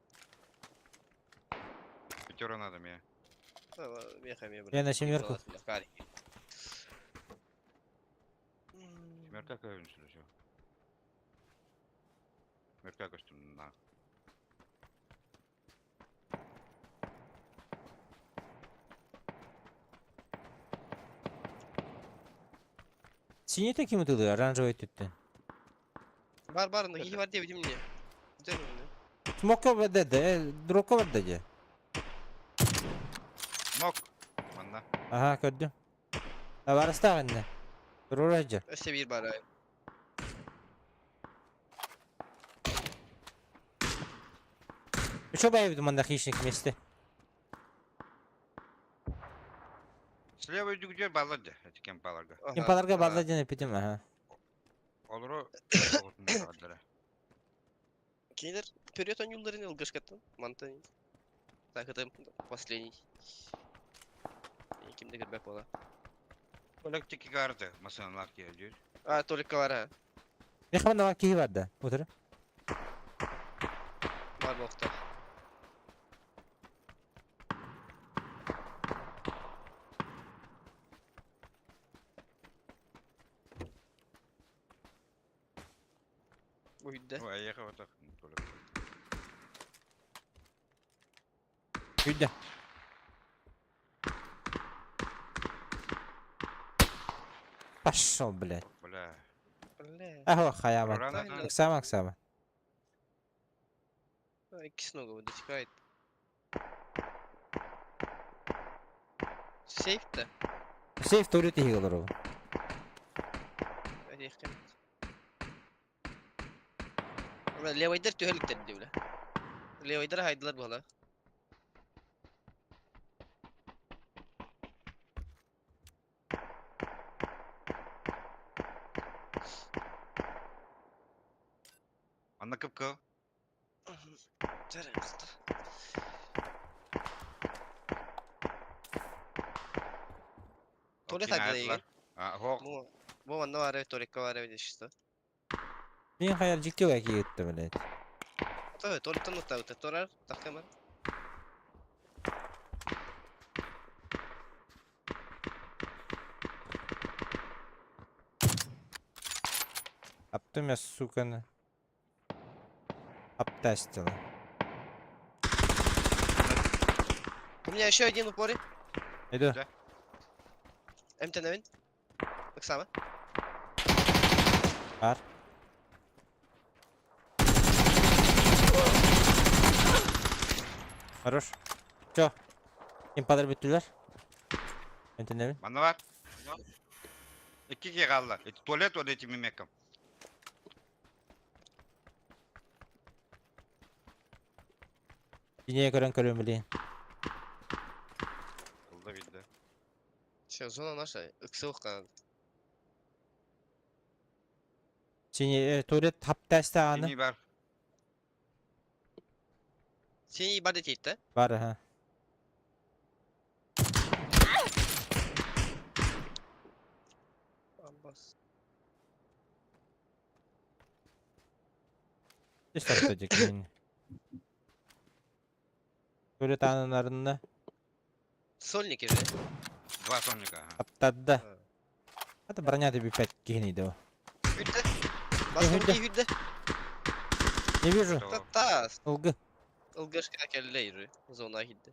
Пятеро надо мне. Меха ме Я на семерку. Семерка көбүн сүрөсө. Семерка көстүм на. Синий ким ытылы оранжевый түттен. Бар бар, ки бар деп мне. Смокко бэрдэ, дропко бэрдэ дии. Мок. Манна. Аха, көрдүм. Табарыстаах иннэ. Туруора дьэ. Өссө биир баар. Что боевит манна хищник вместе? Слева үрдүгүтүгэр бааллар дьэ, эти кемпаларга. Кемпаларга бааллар диэн эппитим, аха. Олору оҕотун Кинилэр вперед ойуулларын ылгашкаттан, мантан. Так, это последний. Ким да көрбөт буола. Олег тики карты, масыналаах киһи А, только бара. Меха манна киһи бар да. Утары. Бар буолта. Уйда. Ой, эйиэхэ отох. Күйдэ. Пошел, блядь. Бля. Бля. Ахо, хаяма. Рано. Оксама, Оксама. Иккис нога вытекает. Сейф-то? Сейф туалет иһигэ олоробун. Левайдар түһэликтэр дии бля. Левайдар хайдылар буола. Манна кып-кыл. Туалет хайдылар. А, хоқ. Бу манна баар туалекка баар эбит что. Мин хайар дьикти киһи ыттым, блядь. Той, туалеттан уттабыт. Турар, тахкамар. Аптым я, сука, на. Обтестила. У меня еще один упоре. Иду. Да. МТ-9. Оксана. Бар. Хорош. Чё? Импалар бүттүлэр? Энтенебин. Манна бар. Икки киһи хаалла. Ити туалет уонна ити мимеккам. Киниэ көрөн көрүм билин. Ылда билде. Все, зона наша. Ыксылык Синий туалет хаптаста аны. Синий бар. Синий бар дейт да? Бар, аха. Аббас. Үс тарта дьэ Туалет аанын Сольники же. Два сольника. Ага. Аптадда. Это броня тебе 5 киһини доо. Хүрдэ. Баскы Хүрдэ. хүрдэ. Не вижу. Та-та. Ылгы. Ылгашка келле зона хидде.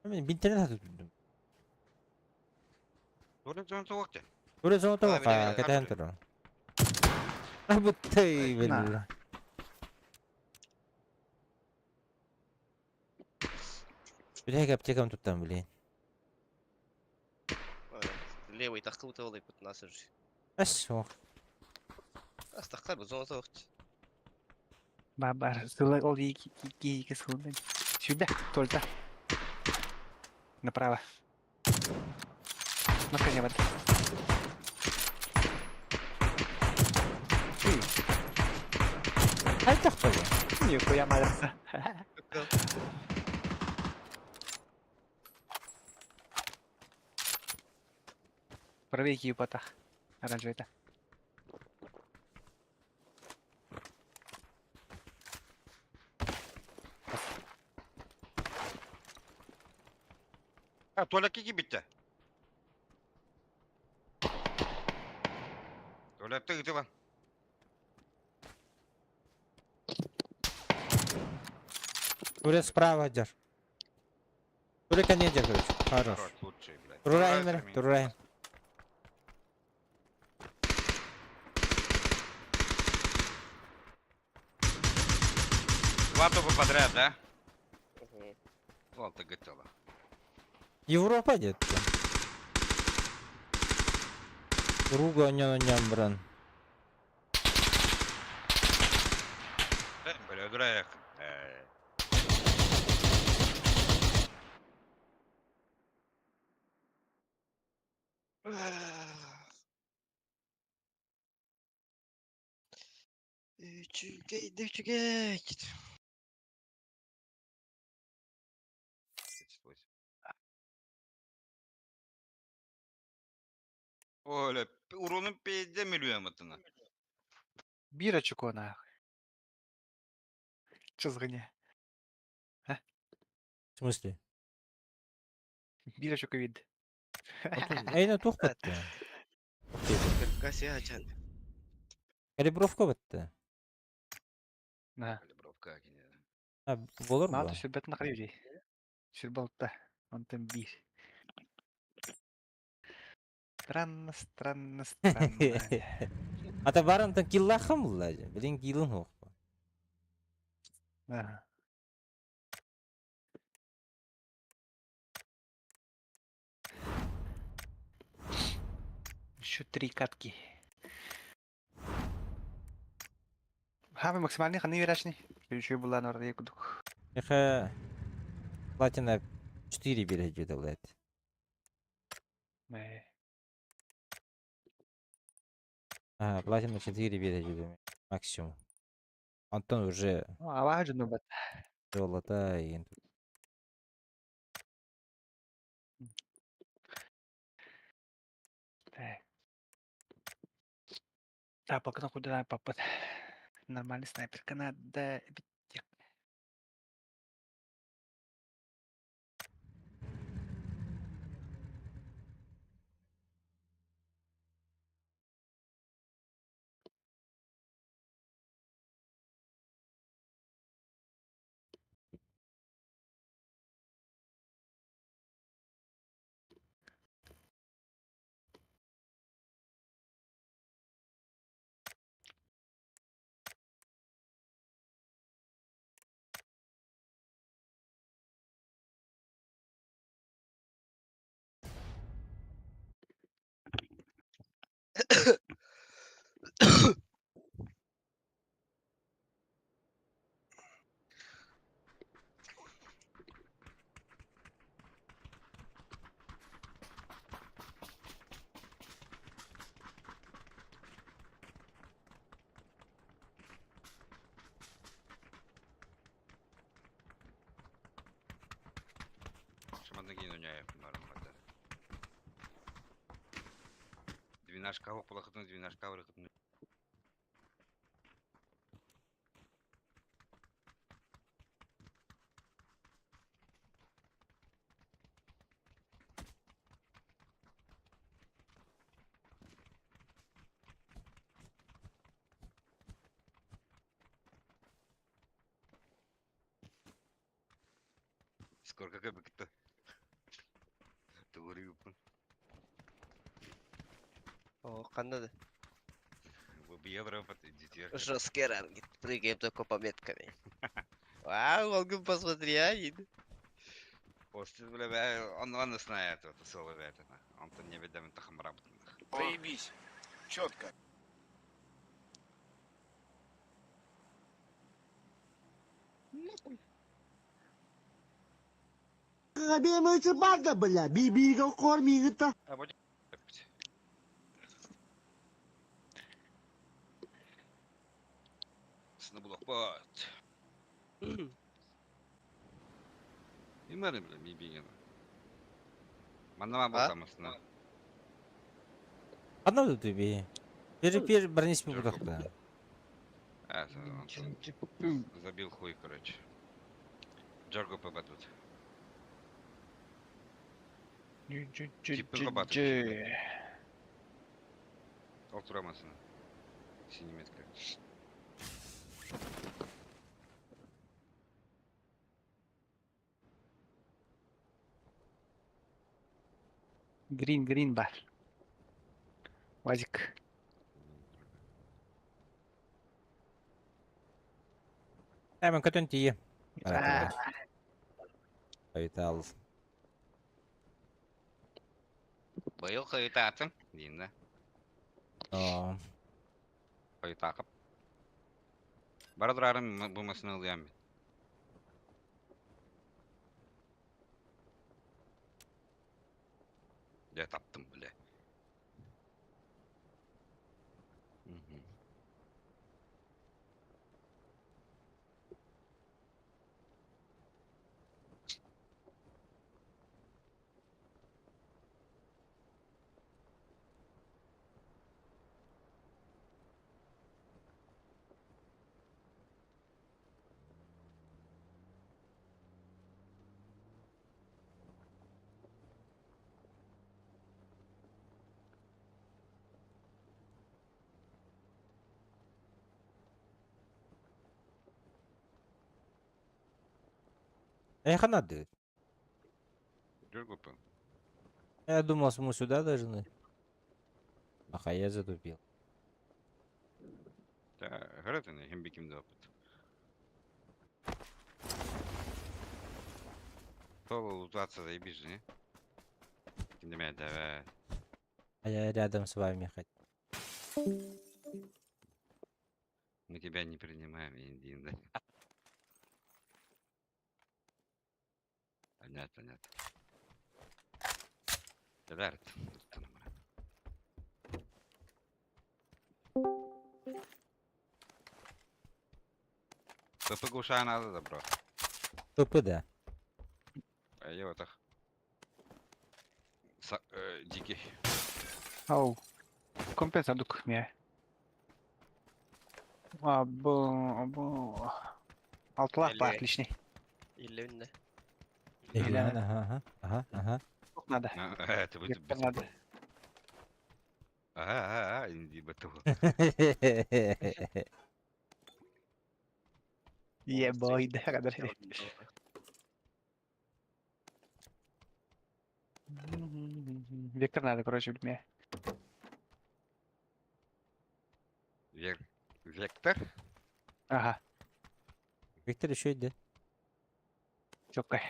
Мен бинтернет хатып түрдүм. Туалет зона тоқ те. Туалет зона А, тоқ, биле, биле. кэтээн турар. Абытай На. бля. Бүтэһик аптекам туттан блин. Левый тахкы олай пут насыр. Ас ох. Астахка бу зона тоқ. Бар, сыла ол екі сылын. Сюда, только. Направо. Маска не бар. Хайдах бу? Нихуя молятся. Правее киев потах. Оранжевый это. А, туалетке киyi битте. Туалетте ыты бар. Туалет справа дер. Туалет не дер, короче. Хорош. Хорош, лучший, блядь. Турурайм, турурайм. Два топа подряд, да? Вот ты готова. Европа где-то. Куруук оонньоон-оонньоон баран Бля, Үчүгэй да үчүгэй. Оля, уронун пиздец миллион мытына. Биир очукуонаах. Чызгыня. В смысле? Биир очуку вид. Эйне туох бэтте? Касячан. Калибровка бэтте. На. Калибровка кини. А, болор Маата бу. сүрбэтин ахры Сүрбалта. Онтон биир. Странно, странно, странно. Ата барантан киллахым булла. Билин килин хоқ. Ага. Еще три катки. Хами максимальный ханы верачный. Еще была на кудук. Эхе платина 4 берет блядь. А, платина 4 берет максимум. Антон уже Аваа ну бат. золото и Так. Так, пока куда папа. Нормальный снайперка надо. Шаманна Двенашка оқпалақытын, двенашка вырықытын. Скоро какая бы кто? Тугуруйуппун. О, ханна да. Бьевропат, детей. Жесткий ранги. Прыгаем только по метками. Вау, Волгу посмотри, а, Ин. После, бля, он знает это соло, это. Он-то не ведем тахам работает. Заебись. Четко. Бля, би-би кормит-то. А вот Сны блокпот. Имары, бля, мибигена. Маннама болтамысына. Одна тут би. Пер пер бронись бутахта. А, он забил хуй, короче. Джорго попадут. Типа кабаты. Ол турамасына. Синий метка. Грин, грин бар. Вазик. Hemen көтөн тиийэ. Айтал. Быйыл хойутаатым, дейм да. О, Хойутаакап. Бара турарым бу машина ылыам мин. Дьэ таптым бile. Мгм. Эхо надо. Дергупы. Я думал, мы сюда должны. Ах, а я затупил. Да, хратыны, хим биким да опыт. Соло лутаться заебись же, не? Ким давай. А я рядом с вами хотел. Мы тебя не принимаем, Индин, да? Понятно, понятно. Кадарт. ПП глуша надо добро. ПП, да. А я вот так. Дикий. Ау. Компенса дук мия. А, бу, бу. Алтылах бар, Или- отличный. Или Или- Ага, ага, ага, ага. Сколько надо? А, Это будет Вектор надо. Ага, ага, ага, инди бату. Ебой, да, да. Вектор надо, короче, мне. Вектор? Ага, Виктор еще иди. четко.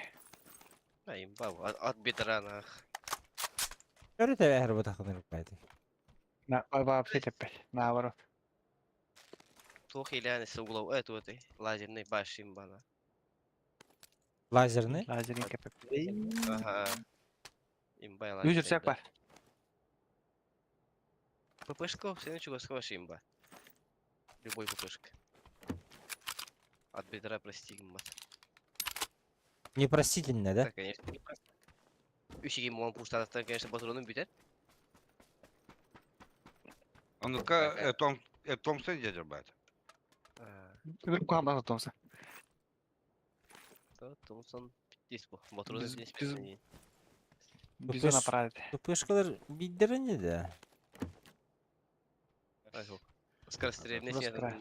А, имба, от бедра нах. Көрү тэбэ бутахын рукайды. На, вообще теперь, наоборот. Плохо или с углов эту этой лазерной башни имба. на. Лазерный? Лазерный КПП. Ага. Имба лазерный. Юзер всяк бар. ППшка, все ничего скажешь имба. Любой ППшка. От бедра прости, имба. Непростительно, да? Да, конечно, не просто. Үчүгэй муан пуштатыктан, конечно, патронун бүтэр. Он ну-ка, Том, Томпсон дядя, брат. Рукам надо Томса. Томпсон здесь бу. Патронун Без- здесь. без- Бизон аппарат. Тупышкалар биддерини да. Скорострельный Просто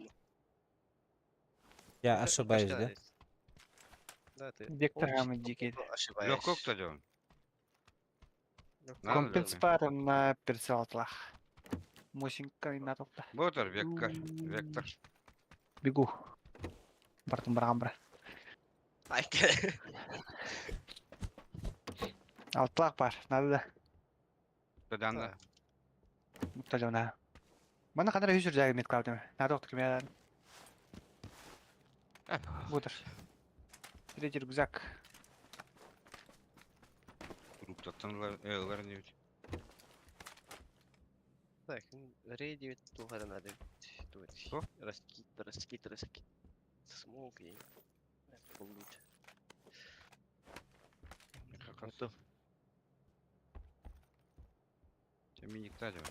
Я ошибаюсь, да? Да, ты. Вектор гамма дикий. Ошибаешь. Легко кто делал? Компенс пар на перцелатлах. Мосинка и натолта. Ботер, вектор, вектор. Бегу. Бартум брамбра. Ай, Алтлах бар, надо да. Таданна. Муттажана. Мана кадar yüzür жагы мет калдым. Надо окту кеме. Бутер. Третий рюкзак. Круптаттан не Так, рейди тугара надо. Что? Раскид, раскид, раскид. Смок и... Получше. Как раз. Миник тадем.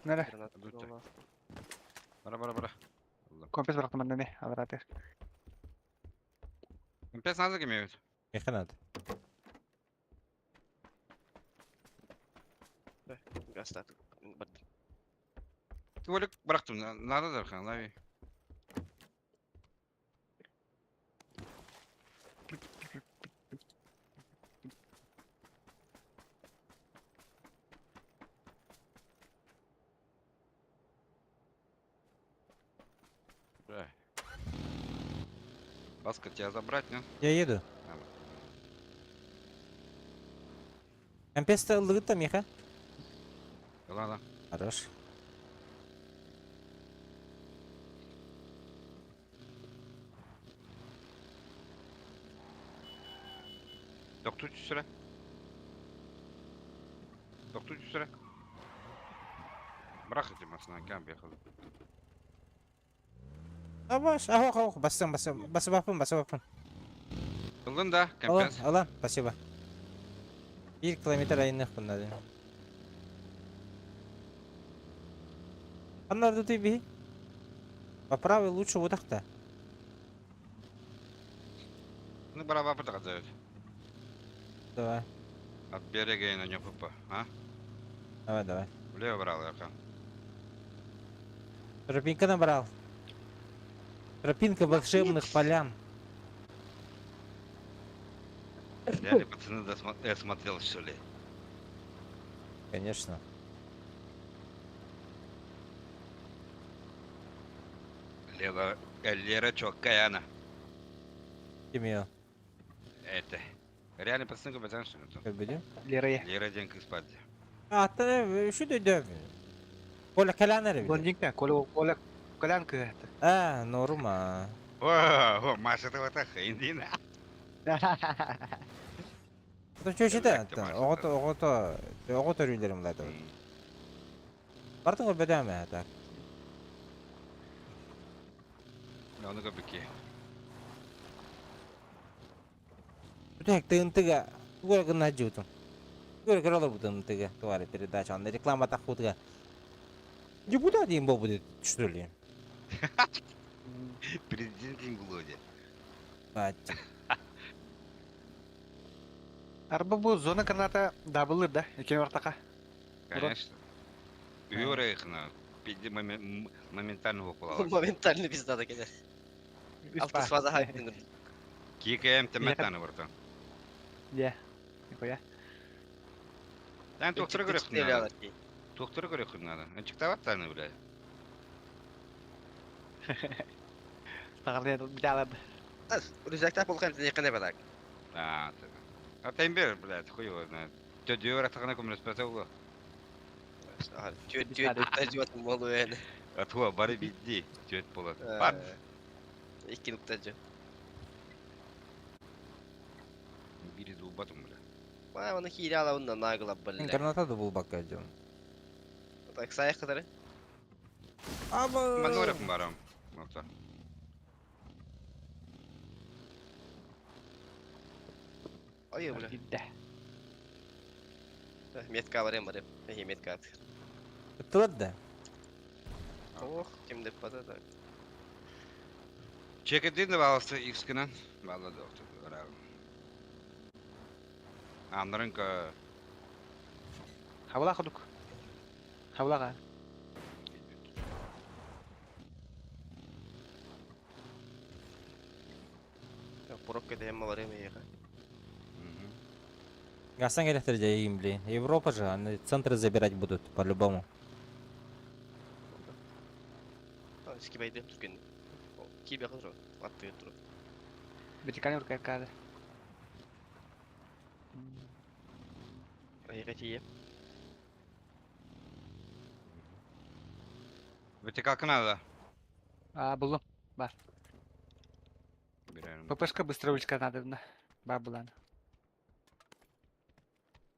Нere? Граната. Бара бара бара. Компенс бырактым мен не, алар Компенс надо кемеют. Меха надо. Гастат. Ты Олег бырактым, надо дархан, лови. Да. Баска, тебя забрать, нет? Я еду. Компеста ыллыгыт да миэхэ? Ыла ыла. Хорош. Тохтуу түсүрэ. Тохтуу түсүрэ. Бырах ити массыынан кэм биэхэл. Абаш, ах, ах, бассам, бассам, басыбаппын, басыбаппын. Ыллын да, Ылан, компенс. ылан, спасибо. Биир километр айанныахпын наада. Ханна ардытый биһи? По правой лучше вот так-то. Ну, барабапы тахадзают. Давай, От берега и на нем папа, а? давай, давай. Влево брал я Тропинка набрал. Тропинка волшебных полян. Дядя, пацаны, смотрел, что ли? Конечно. Лера, Лера чоккая она. Ким ее? Это. Реально пацаны, пацан, что ли? Как будем? Лера я. Лера день спать. А, та, что ты делаешь? Коля Колян или? Блондинка, Коля, Коля, Колянка это. А, норма. О, о, Маша, ты вот так, индина. Ну что Электро это? Маша, Ого, ого, ого, төрүлерим лады. Бартың бөдөмө так. Оны көпеке. Бүтәк тыгынтыга тугара гына жутум. Тугара көрөлөр бутын тыга тугара передача анда реклама такпутга. Депутат им будет, что ли? Президент Инглоди. Бать. Арба бу зона граната дабылыр да, экен ортака. Конечно. Юра их на пиди моментально уколол. Моментально пизда да кэлэр. Алтыс фаза хайптын. Кикаем теметтаны варта. Де. Нихуя. Там доктора көрөх надо. Доктора көрөх надо. Анчыктабат таны, бля. Тагыр биталар. Рюкзактах болған не қане бадак. А, а тембер, блядь, хуй его знает. Тёдю ратагына көмөлөспөтө болу. Түйет түйет тажуатын болу эни. Атуа бары бидди, түйөт болот. Бат. Икки нуктажу. Бири зубатым, бля. Ма оны хире алабын нагыла бля. Граната да был бака идем. Так саяқ кытары. Аба. Маноров барам. Мокта. Ой, бля. Бидде. Метка бар эм бар. Эхи метка ат. Тылат да. Ох, ким деп бата так. Чекетин да баласы икскинен. Бала доктор. Андрынка Хабала кудук. Хабалага. Порокка дем бар эм эхи. Гасан говорят, им, блин. Европа же, они центры забирать будут, по-любому. Скибайды түркен. Кибе кызро. Атты тур. Вертикальный урка кады. Эхи тие. Вертикалка надо. А, булдум. Бар. Берем. ППшка быстро вылечка надо. Да. Бар булан.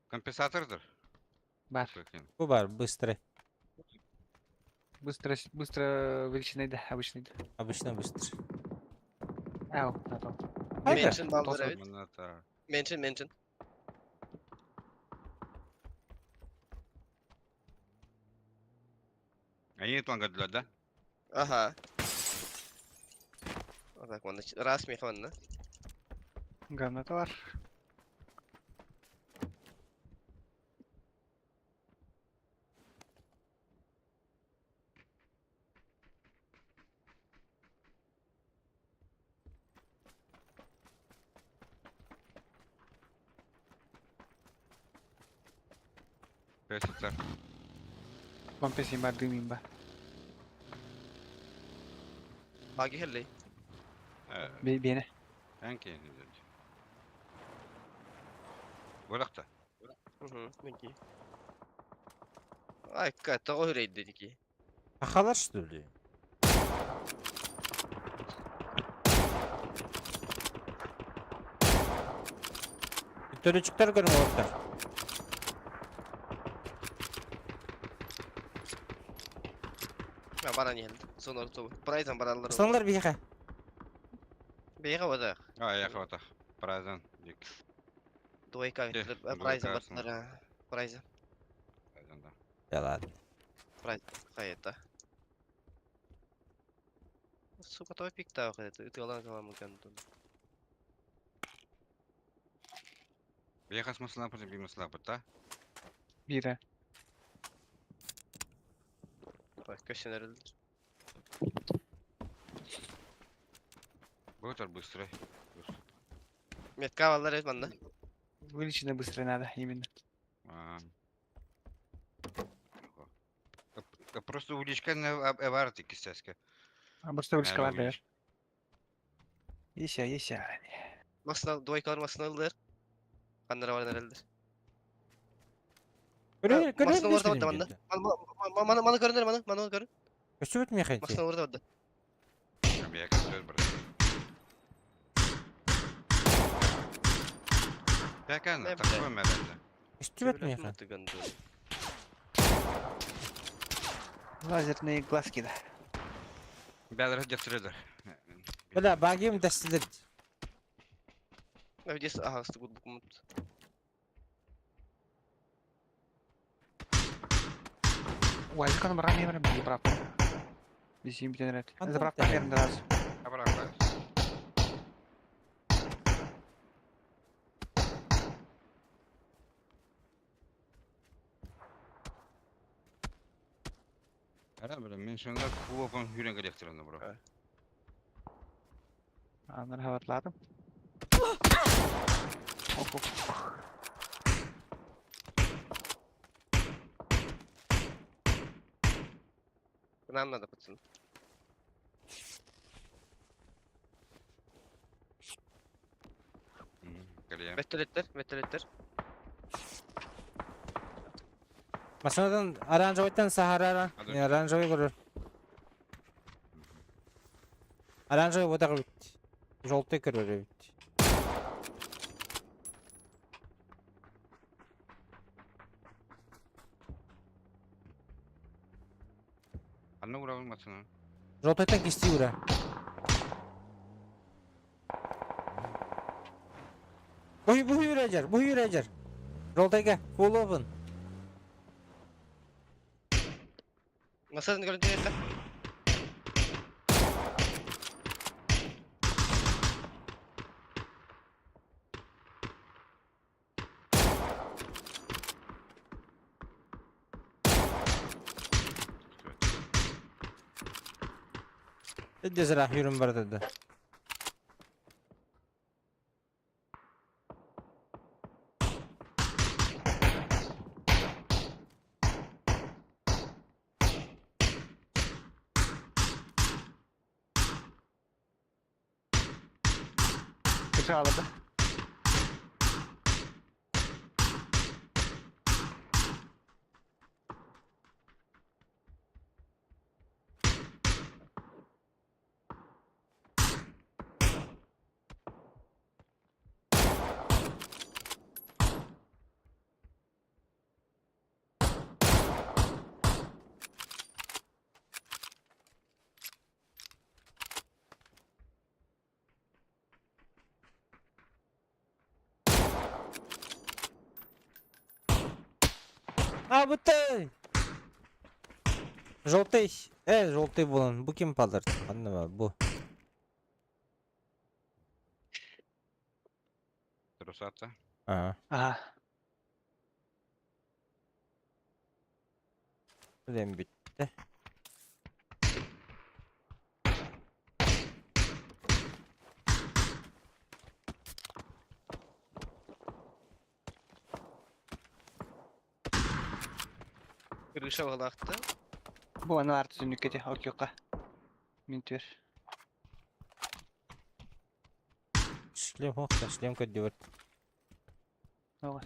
Компенсатордыр. Бар. Бу бар, быстро. Быстро, быстро величины, да, обычный. Да. Обычно быстро. Ау, на то. Хайда. Меншин балдыр эбит. Меншин, меншин. Они тлангадылар, да? Ага. Так, онда раз меха онна. Граната бар. Песицер. Помпесин бар, дымин бар. Аги хелли. Бene. Әнке. Болақта. Угу, Айка, тоҕо үрэйдин ки? Сахалар что ли? Төрүчүктэр көрүҥ уолаттар. А, баран иһэллэр. Сонор тобу. Прайзан бараллар. Сонлар биһиэхэ. Биһиэхэ батах. А, я хватах. Празан. Дик. Двойка Э, Прайзан двойка, баттар. Прайзан. Празан, да. Да ладно. Прайзан. Хайта. Сука, той пиктах это. Ытылан каламы кантун. Бияха смысла пытын, би смысла пыта. Биирэ. Көсөнөр. Будет быстрый. Метка аллар эт манна. Вылечено быстро надо, именно. А. Просто уличка на эварты кистяска. А просто вылечка Наверное, бар бер. Еще, еще. Масна двойкалар масна ылдыр. Каннара бар эрелдер. Көрөр көрөр Масна орда бадда манна. Маны маны көрүнөр маны, маны көрүн. Көстүбүт миэхэ ити. Масна орда бадда. Бияха сөз бар. Бякан, Не, такой мәрәнді. Көстүбүт миэхэ. Лазерные глазки, да. Бәлір дефтіреді. Бля, багим дэстилер. Здесь, ага, стыгут букмут. Ой, как он брал, я заправку. Висим битен Антон, Заправка ты- первый раз. Ара, бля, мен шында кулопан хүрен дефтірені, бро. Анар хабарладым. Оп, оп. Нам надо, пацаны. Калия. Вертолеттер, вертолеттер. Масынадан оранжевыйтан сахарара. Ады. Не оранжевый көрөр. Оранжевый бодақ бит. Желтый көрөр бит. Анна урабын матсына. Желтыйтан кести ура. Буй буй үрәҗәр, буй үрәҗәр. Желтыйга full open. Масадан көрүнөр это. Дезра хүрүм бар dedi. Kötü ağladı. А, бутты! Желтый. Желтый булан. Бу ким палыр? Аннама бу. Трусата. Ага. Ага. Билем битте. Крыша валахта. Бу аналар түзүнүккете окьюка. Минтүр. Шлем хохта, шлем көдүбүт. Ого.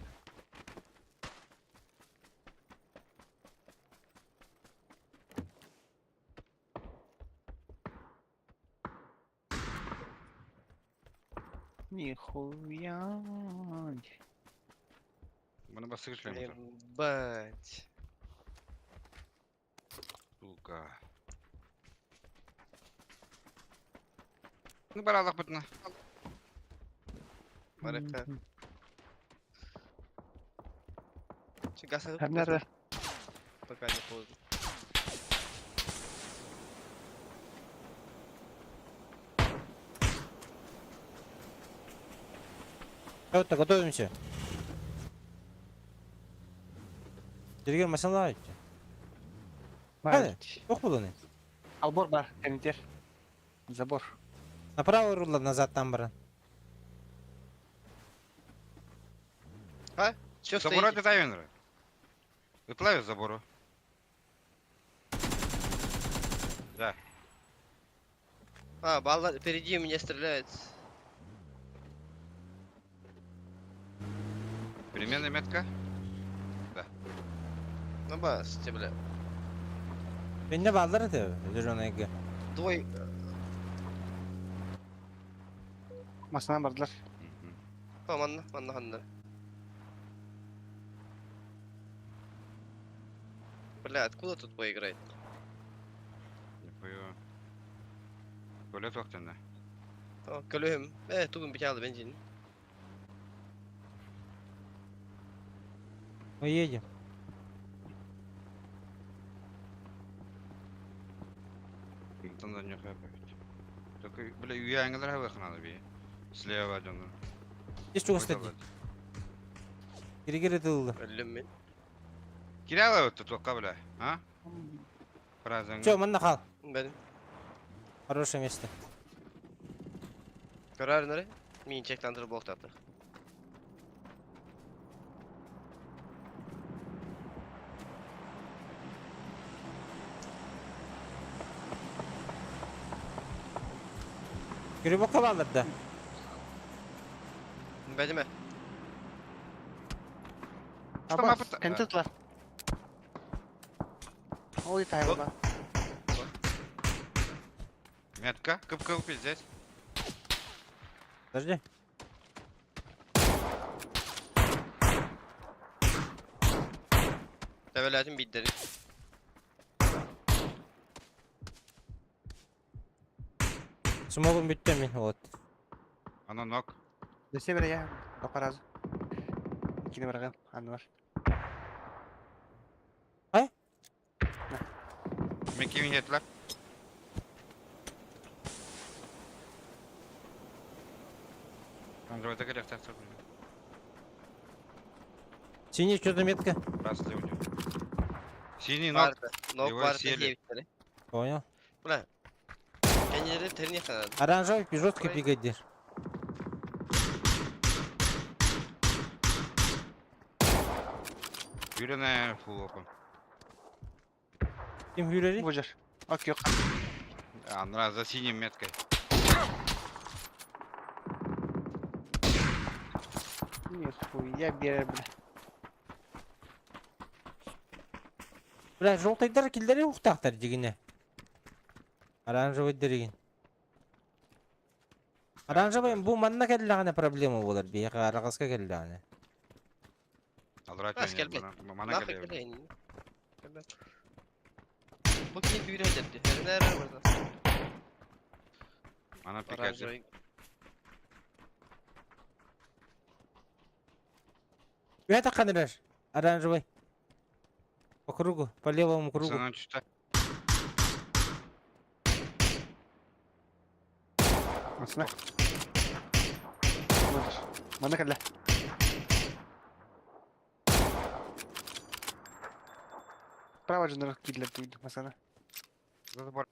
Нихуя. Bunu basık işlem. Ебать. Сука. Ну, баралах бутна. Барыка. Че, газ Nerede? Пока не поздно. Всё, готовимся. Дергер машина айтты. Бар. Yok bulunu. Албор бар, кенетер. Забор. Направо рула назад там баран. Че Забора стоите? ты тавинра. Выплавил забору. Да. А, балла впереди меня стреляет. Переменная метка. На бас, тебе, бля. Bende bağları da ödür ona ege. Двой. Masana bardılar. Мгм. О, манна, манна ханна. Бля, откуда тут поиграть? Не пою. Туалет вақтында. О, көлөһүм. Э, тугун битялы бензин. Мы едем. Там да не хапает. Только, бля, уяңылар хавы надо би. Слева дьону. Здесь чего кстати? Geri geri dıldı. Өллүм мин. Киряла вот тут бля, а? Фраза. Чё, манна хал. Бен. Хорошее место. Көрөр нөрэ. Мин чектандыр болтаты. Geri boka bağları da. Бәдиме. Абас, мапыт- кенетер. Ой, тайла. Метка, кып-кып пиздец. Подожди. Тәбәләтин биддери. Смогум бүттем мен вот. Ана нок. Десе бере я, бакаразы. Кини барган, аны бар. Мен кимин етлер. Андроида керек тақтыр. Синий что за метка? Раз у него. Синий нок. Барда. Нок Его барда съели. диэбиттери. Понял. Бля. Кенери терне ханады. Оранжевый жесткий Ой. бригадир. Юрина фул опен. Ким hüreri? Бужар. Ок, yok. Андра за синим меткой. Нихуя бере, бля. Бля, желтыйдар килдери ухтахтар дигине. Оранжевый дереген. Оранжевый бу манна келләгәне проблема булыр би, карагаска келләгәне. Алдыра Ас келбет. Мана Нахуй келе. келейин. Келбет. Бу кини бүйрө жетти. Нерэ барда. Мана пикать. Оранжевый. Это каныраш. Оранжевый. По кругу, по левому кругу. Санан чута. Масына. Бужар. Мана калла. Право жыныр кидлер туйду масана. За забор.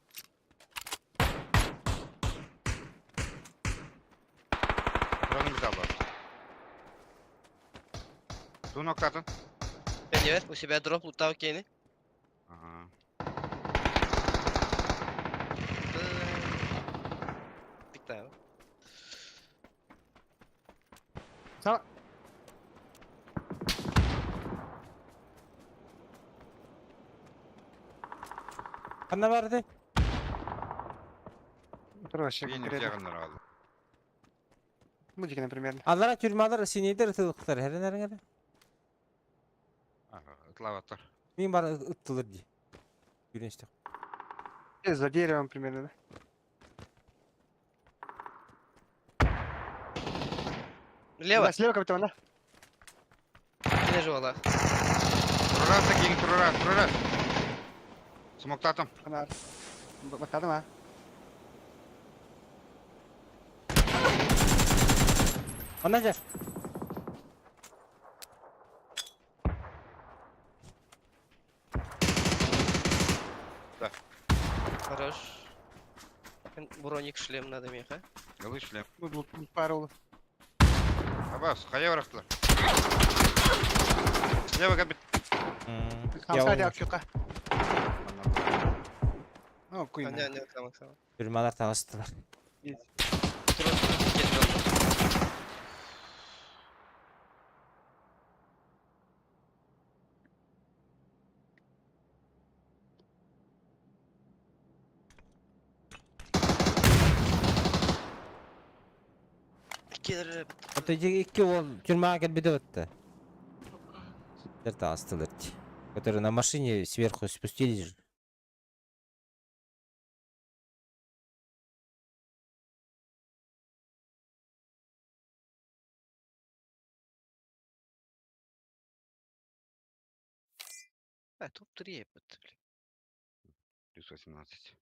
Патронum bizi aldı. Ту ноктатын. Пеневер, у себя дроп лутал кени. Ага. Пиктайл. Сала. Кана барды? Проще Yine конкретно. yakınlar aldı. Мультики, например. Аллара тюрьмалар синейдер ытылыктар хэрэн эрэҥэр. Ага, ытлаваттар. Мин бар ыттылар ди. Күрүнүстэх. За деревом примерно, да? Лево. Да, слева как-то она. Не жила. Турарас такие, турарас, турарас. Смоктатым. Она. Баттадым, а? Она жар. Хорош. Броник шлем надо меха. Ылы шлем. Ну, пару. Абас, хайа барахтылар. Слева кабит. Хамса акчука. Ну, куй. Не, не, там, там. Тюрьмалар таҕыстылар. Ото икки уол тюрьмаҕа кэлбитэ батта. Таҕыстылар дии. Которые на машине сверху спустились же. А, топ-3 блин. Плюс 18.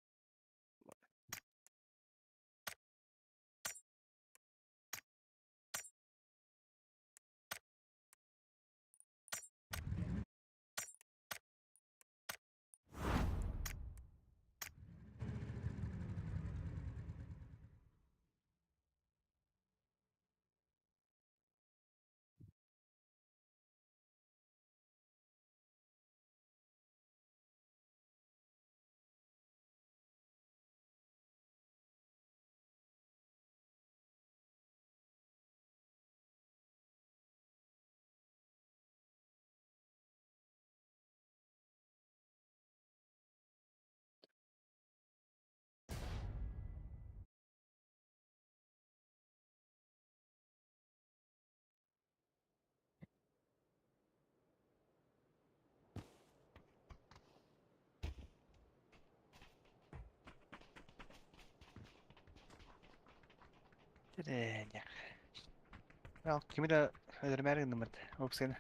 Кими да өлөрмээр гыннымыт. Опсен.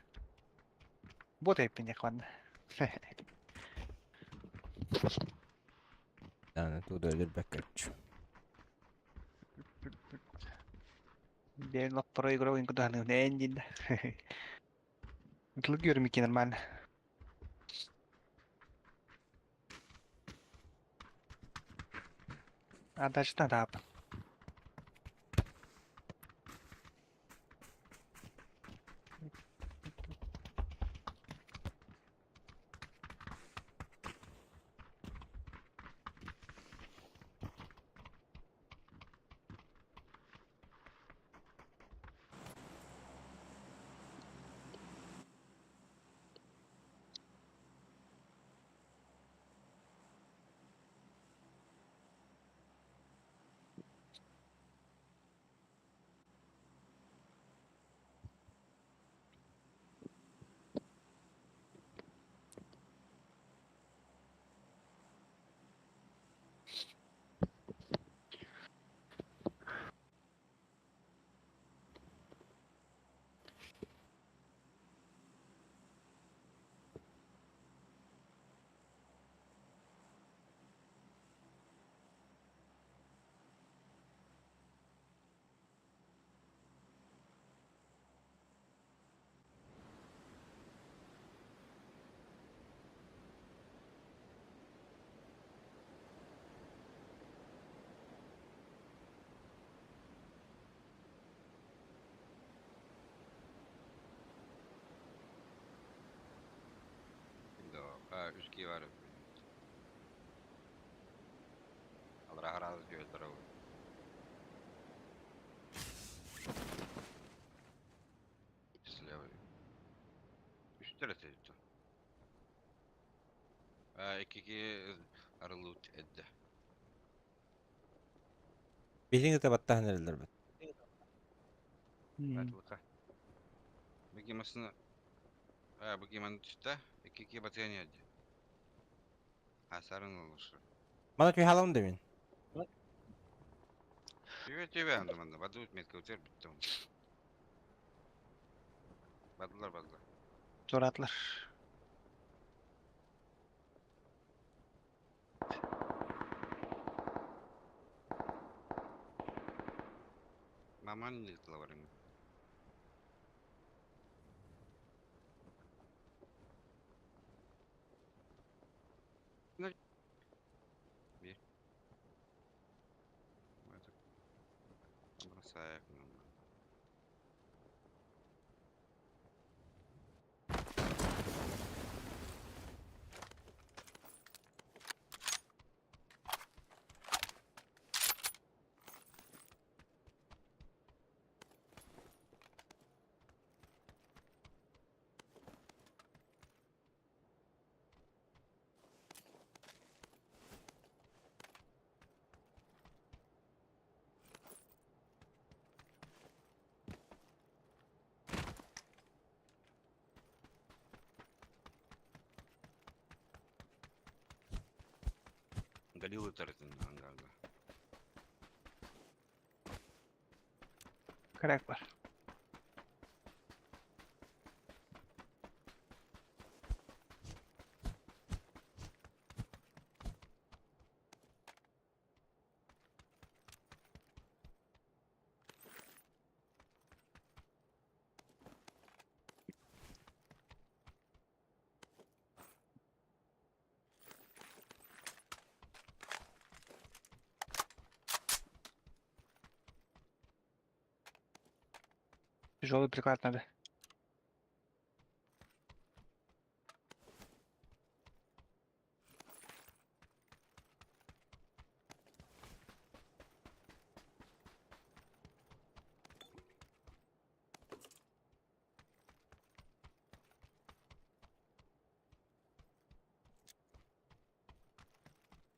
Бот эппин ладно. Yani туда өлөрбөккөччү. Бен лаппара игра ойын куданы нэн дин. Тлык көрмеки нормально. А дальше надо ап. Да, үски бар. Алра харазы жөйдір ау. Слева. Үстер этеді. Икки арылут эдде. Билиң это баттаһын эрэллэр бит. Батылыка. Бу машина. А, бу киман түстэ. Икки ки батыан яды. Асарын олушу. Мана түһалам да мин. Түбе түбе анды манда. Баду метка өтер битти. Бадылар бадылар. Туратлар. Маман не бар. Bir. Бросаю. Галилы таратын ангарда. Crack бар. Тяжелый приклад надо.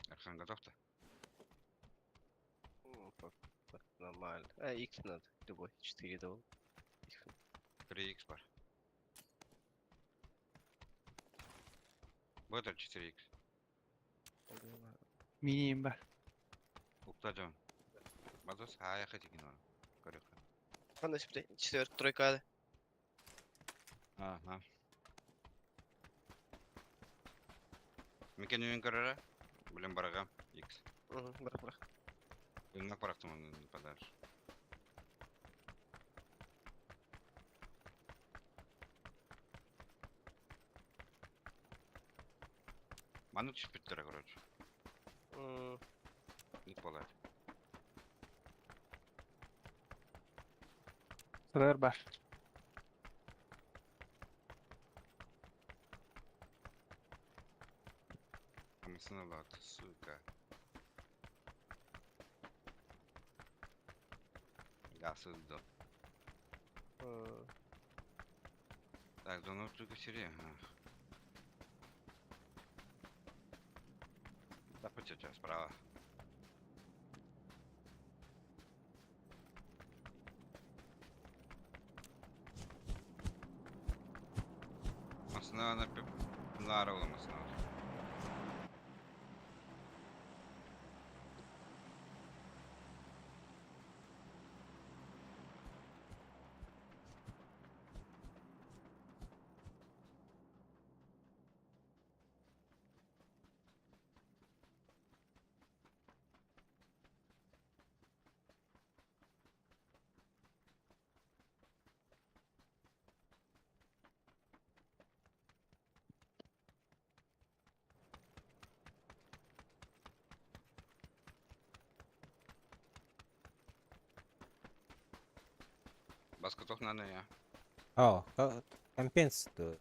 Архан готов-то? Ну, Нормально. А, X надо. Любой. 4 давал. 3х бар. Вот 4х. Минимум бар. Уктажан. Бадос аяқы деген оны. Көрөккө. Ана сюда. Четвертая тройка. Ага. Мекен үйін көрөрө? Билен барага. X. Угу, бірақ, бірақ. Үйүнөк барактым оны подальше. Маны түшүп бүттүр, короче. Ник болот. Сырыр бар. Амысына лат, сука. Гасылды. Так, зону только серия. Да, хоть справа. Масына нара масына. Баска надо я. О, компенсацию.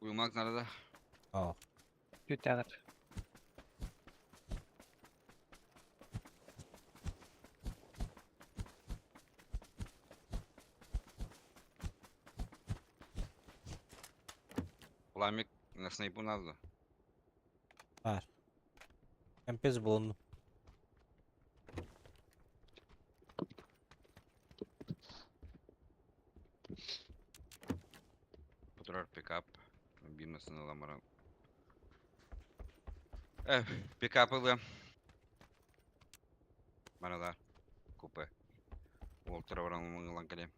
Uyumak nerede? О, Түттәлер. Пламик на снайпу надо. Бар. Кэмпиэс булуннум. Турар пикап. Биир ылан баран. Э, пикап ылыам. Баралар. Купе. Уолтара баран ылан кэлиэм.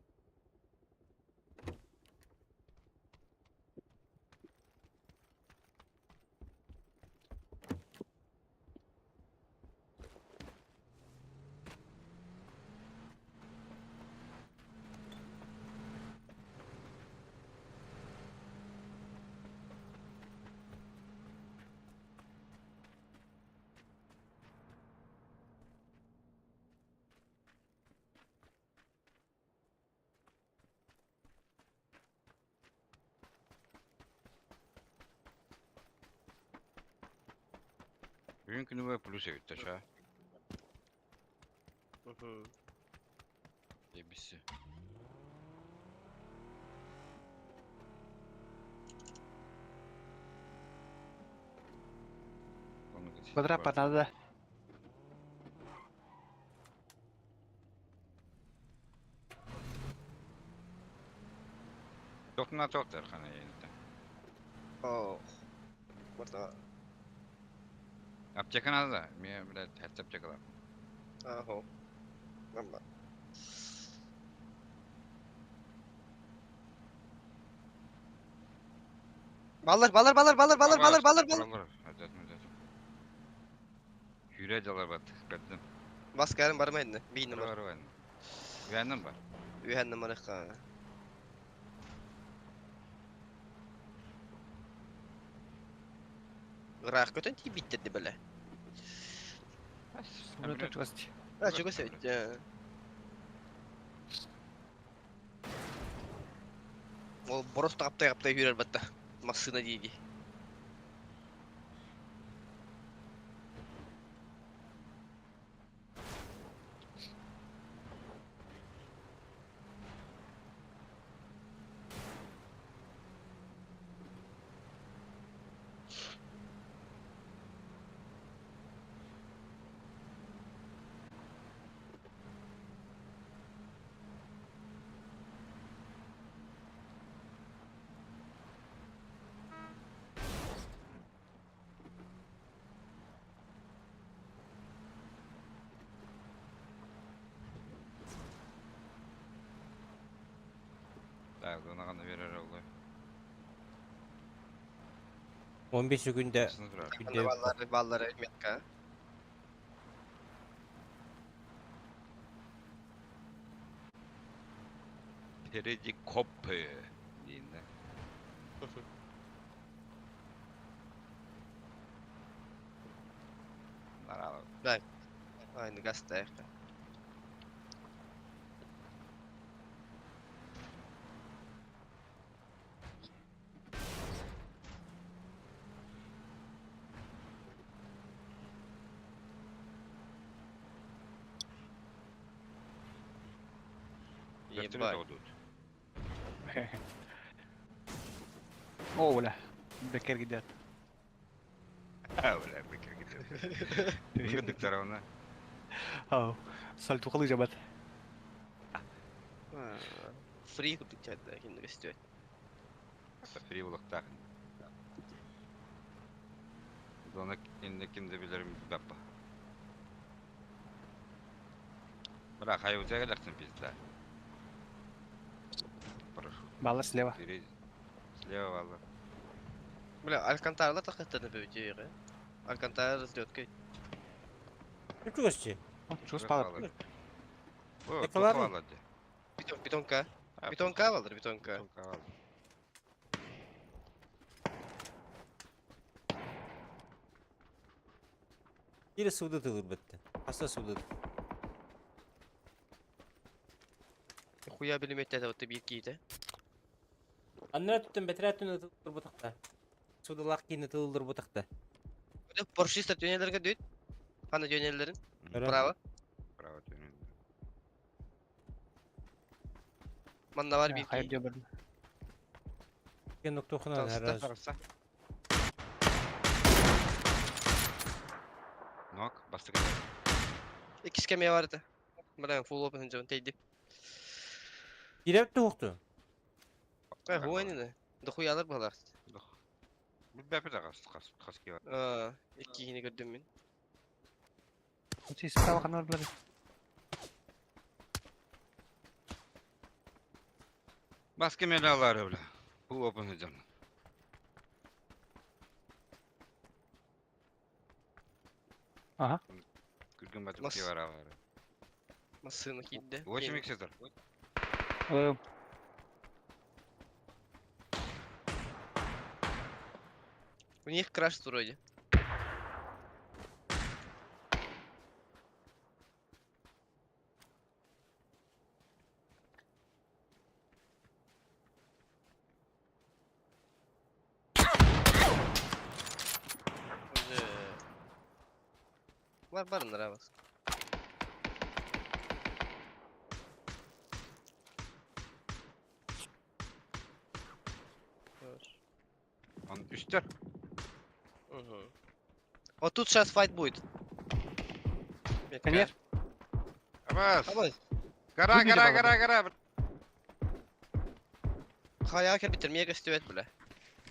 Бүгүн күнүгэр плюс эбит таша. Эбиси. Квадрат надо. Тохтуна тохтар хана енді. Оо. Барда. Аптека надо да? Мен, блядь, хәтта аптекалар. Ахо. Нормально. Баллар, баллар, баллар, баллар, баллар, баллар, баллар, баллар. Баллар. Хүрэ жалар бат, кәддім. Баскарым барма инде. Бир номер. Бар бар. Үәннен бар. Үһән номер ха. Ыраах көтөн тиийбиттэр бэлэ. Самолет чугас. А, чугас эбит. Ол борос таптай таптай хүрэр батта. Массыына дии-дии. Так, онаҕаны берер олой. 15 күндэ Сын турар. күндэ Баллары, баллары метка. Впереди копы. Дейін да. Нар Айны гастайық. Вертолет Ебать. одут. О, бля. Бекер гидет. А, бля, бекер кетет. Бүгіндік тарауына. Ау. Сальтухалы жабат. Фри курдук чайда кинди көстүбөт. Фри булуктаах. Зона инде кимде билерим баппа. Бра, хай утяга лахтын пизда. Парашют. Баллар слева. Впереди. Слева валла. Бля, Алькантаралар такыттаны бөтү. Алькантара разлеткой. Чугас Чугас палар. О, Эколар- туха ди. Бетон, бетонка. А, Бетонка балдар, бетонка. Бетонка валла. Или сууды тылыр бітті. Аста сууды. Хуя билиметтер вот бир кийде. Аннара түттен бетер түн тылыр бутақта. Суудылақ кейіні тылыр бутақта. Поршистер дөнелерге дөйт. Кана дөнелерин? Право. Право төнен. Манна бар бир Хайыр кий. жабыр. Нуктухна Таҕыста. Таҕыста. Нок, бастакы. Иккис кэмиэ бар этэ. Бля, full open сылдьабын тэйдим. Кирэп туохту? Э, хуйнины. Да хуялар баһылаах. Билбэппит аҕас хас хас киһи бар. Аа, иккиһини көрдүм мин. Сис справа ханна бардылар? Баска меле алары бля. Бу open сылдьан. Ага. Күргөн батып Мас- киһи бар алары. Массыына киирдэ. 8 иксетер. Ылым. У них краш вроде. Var barındır abi. Var. Он үстер. Угу. Вот тут сейчас файт будет. Метка. Нет. Абас. Абас. Гара, Выгляди гара, балабан. гара, гара. Хайа кэлбиттэр миэ көстүбэт бля.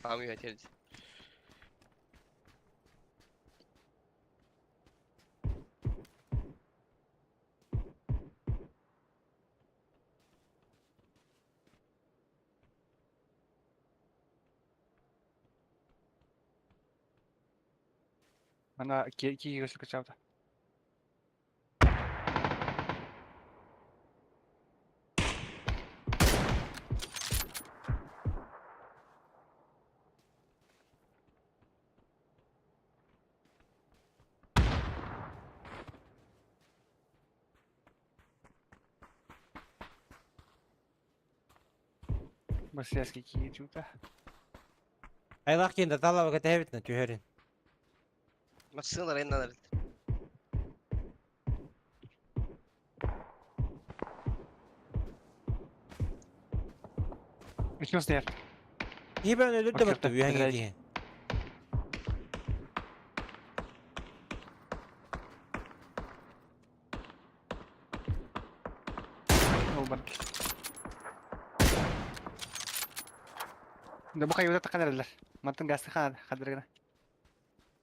Аам үһэ тиэрди. Ана киги көсүлкө чабыта. Басяски киги чута. Айлах киин талаба кэтэһэбит на түһэрин. Массыына райынан эрэлт. Үчүн стояр. Киһи бэйэн өлөр да батта Окей, үһэҥҥэ блядь. киһи. Ол бар. Да бу хайыта такан эрэллэр. Мантан гасты хан хадыргына.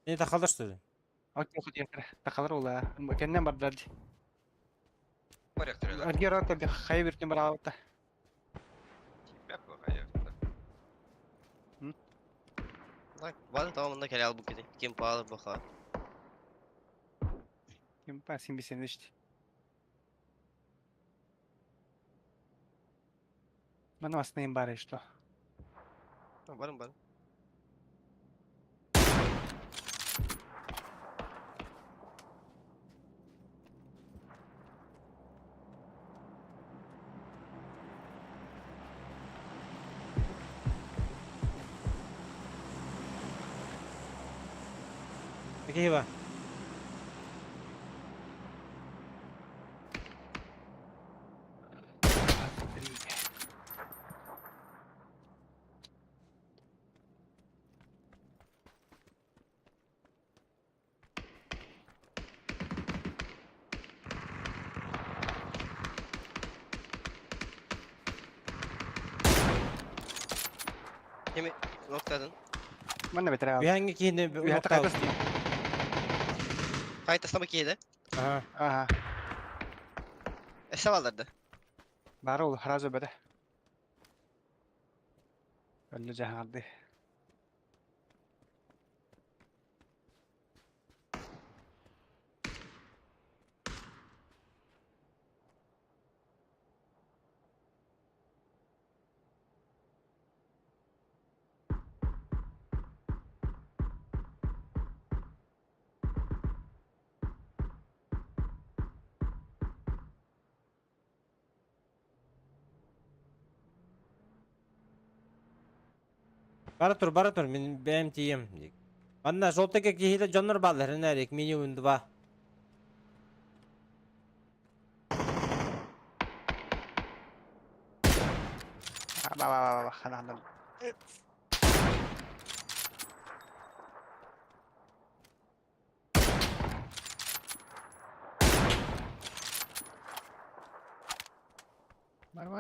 Не тахалар что ли? Окей, хотиятыр. Тахалар ула. Кеннен бардар. Порядок. Аргер орта хайы биртен баралта. Тебя плохая. Бар tamamında kele al bu kedi. Kim pahalı baha. Ким па син бисен ишти. Мана баснайын бар что. Барым барым. Киһи ба. Kimi noktadın. Манна бетер. Үһэҥҥэ киһини Уята кайтас. Kayıt киһи Аха. Ага. Эссе балдарды. Бар ол сразу бете. Өллө жахарды. Бара тур, бара тур, мин бэйэм тиийэм. Манна жолтака киһитэ дьоннор бааллар, эрик минимум два. Ба ба ба ба хана хана.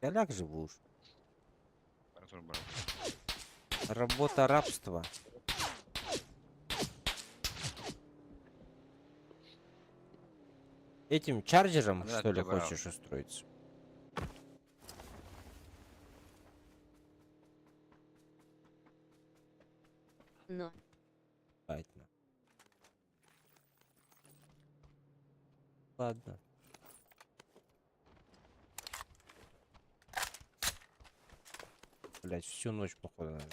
Голяк же будешь. Бара тур брат. Работа рабства. Этим чарджером, Да, что ли, ты брал. хочешь устроиться? Но. Ладно. Ладно. Блять, всю ночь, походу, надо.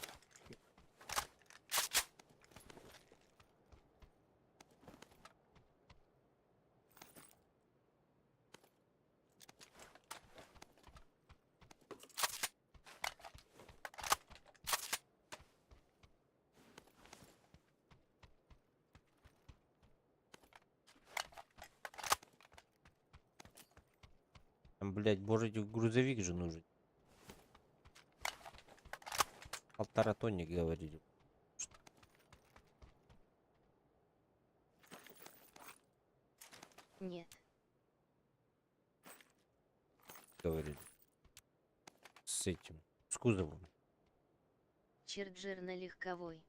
Там, блядь, боже, грузовик же нужен. Полтора тонны говорили. Нет. Говорили. С этим. С кузовом. Черджер на легковой.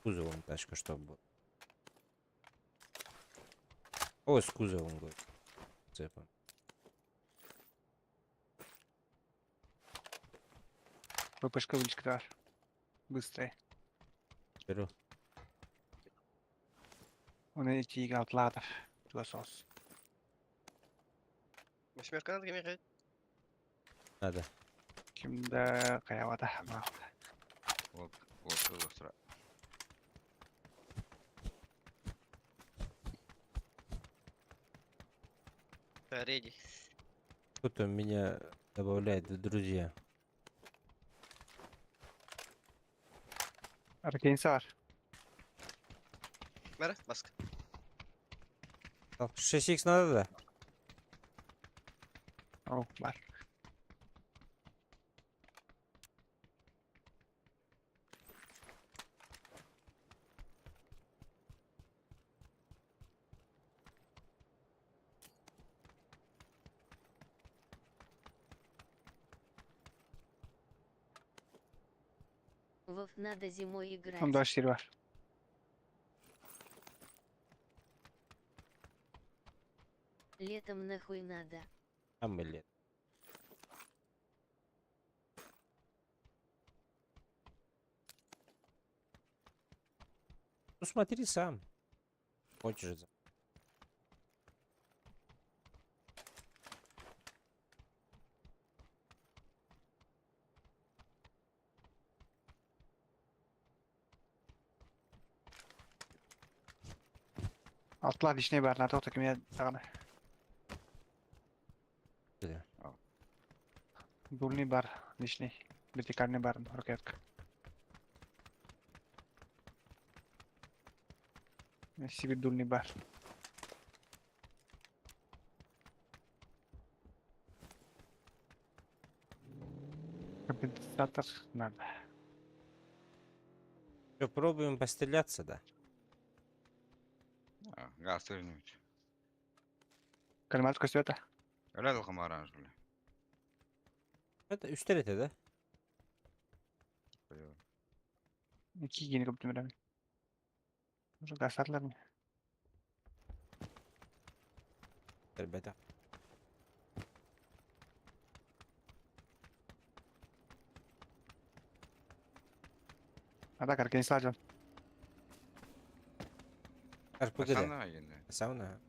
Кузовом тачка, чтобы. Ой, с кузовом, говорю. Цепом. ППшка вылечка Быстрее. Беру. Он эти алтлатов. Туласос. Восьмерка надо кемеге. Надо. Кимде каявата. Вот, вот, быстро. Реди. Кто-то меня добавляет в друзья. Аркейнса var. Бара, баска. 6х надо, да? О, бар. Вов надо зимой играть. Там 24 var. Летом нахуй надо. Там или Ну смотри сам. Хочешь за. Алтылар лишний бар. Надо тоқта кеме тағаны. Да. Дульный бар лишний. Вертикальный бар. Рукоятка. Себе дульный бар. Компенсатор надо. Что, пробуем постреляться, да? А, газ сырнуть. Кальмар көстүөтэ. Öyle de kamara şöyle. Это үстер это, да? Ики киини көптүм эрэ. Уже гасарлар ми. Ребята. Ада каркенсла жон. РПГ, да? Сана yine. Сауна.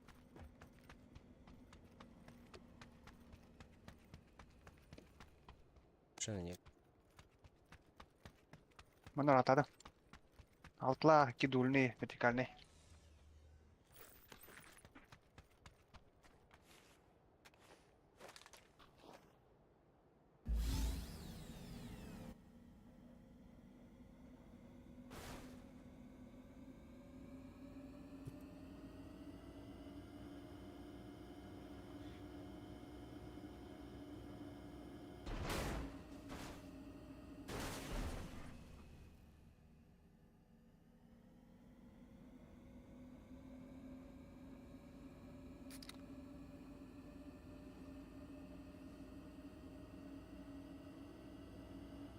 Совершенно нет. Манар атады. Алтыла ики дульный вертикальный.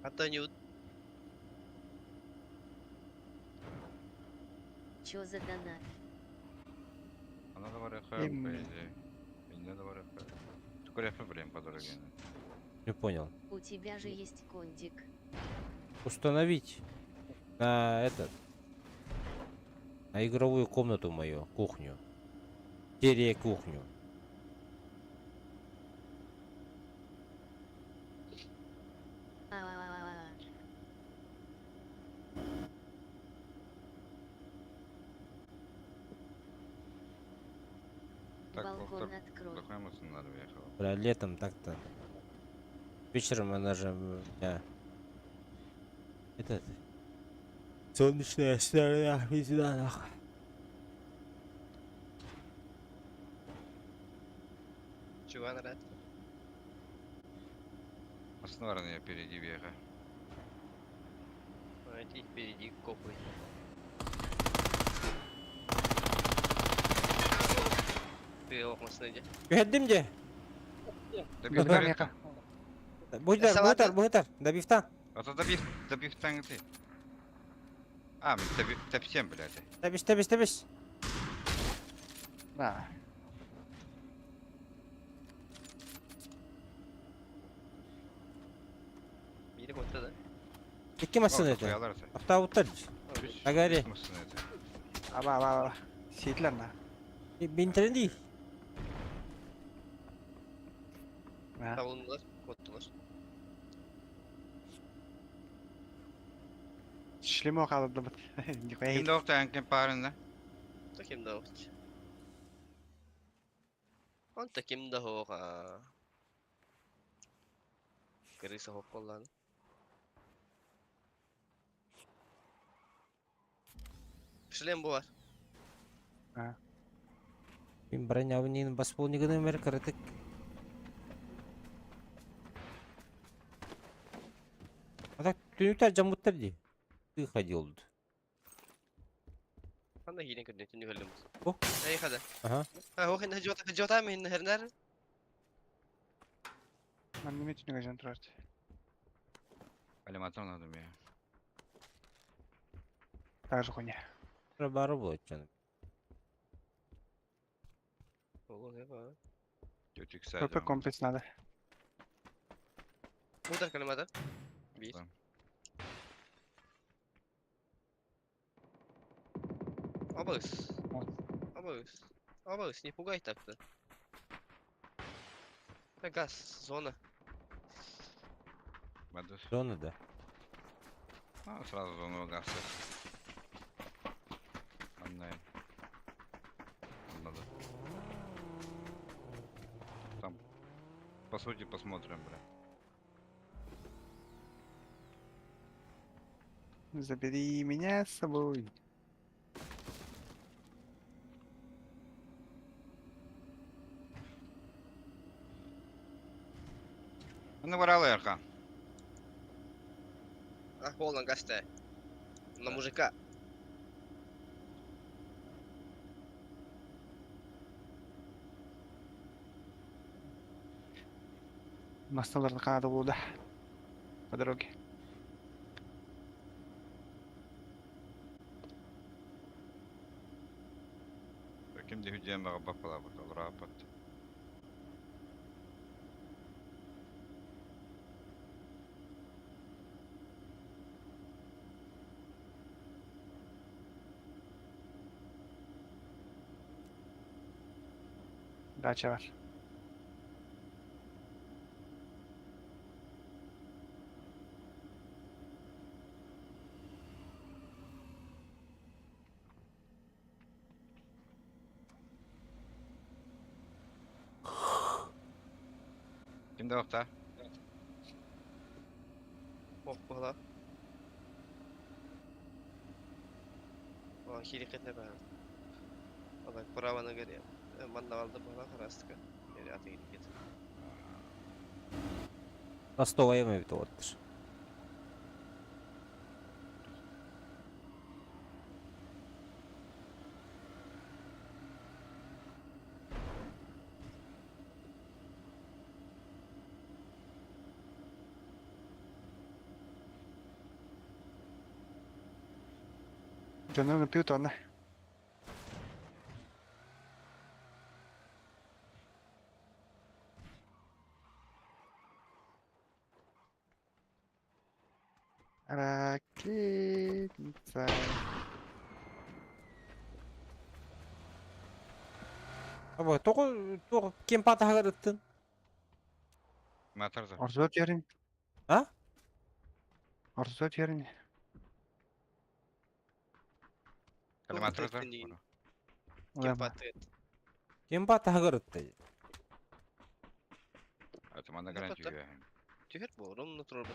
Антонио. Чё за донат? Она да барыха, Эм. по идее. И не да барыха. Только рефе, блин, по дороге. Не понял. У тебя же есть кондик. Установить на этот... На игровую комнату мою, кухню. Серия кухню. А-а-а-а-а. Так, Балкон доктор, открой. Дохуя надо въехала. Бля, летом так-то. Вечером она же у меня... Этот... Солнечная сторона, пизда, нахуй. Чего наряд? Основанные впереди въеха. Иди впереди копы. Ты ох, иди. Түһэрдим дьэ. Да Бутар меха. Бутар, Салаты. бутар, бутар. Добивтан. А то добив, добив танк ты. А, топ 7, блядь. Табис, табис, табис. Да. Biri koydu da. Икки массыына этэ. Оттаабыттар. Агари. Аба, аба, аба. Сиетлер на. Бинтерин дии. А. Savundular, kottular. Шлемо қалды бит. Нихуя. Ким да оқтан кем парында? Da kim daha yok. Anta kim daha yok ha. Крыса хоп lan. Шлем bu var. Мин бронябын басполнигын өмөр кырытык. А так түнүктер жамуттар ди. Ты ходил. Анда хилен көрдө түнү көрдүм. О. Эй хада. Ага. Ha o hinne jota jota mi hinne herner? Мен неме түнүгө жан турат. Алиматор надо мне. Так же хуйня. Бары болот жаным. Ого не ба. Тетик ПП комплекс надо. Удар калимада. Bir. Tamam. Абыз. Вот. Абыз. Абыз, не пугай так-то. Да газ, зона. Зона да. А, сразу зону газ. Анна. Надо. Там, по сути, посмотрим, бля. Забери меня с собой. Ну, баралы, Эрхан. А, полон газ-то. На мужика. Масталар Канада булды. По дороге. Ким де хүдем бага бапала бут, рапат. Дача бар. Ким де оқта? Ох, бала. О, хирикет не бар. Алай, праваны көрем. Манна алды бала карастыка. Ери аты хирикет. Ростова эми бит оттыр. Дьону ыҥыртыы тонна. Ракетница. Абы, тоҕо туох ким патаһыгар ыттын? Матар да. Орзо түөрүн. А? Орзо түөрүн. Калиматор да. Ким патыт? Ким патаһыгар ытты? Это мана гарантия. Түһэр бу, ромно турбут.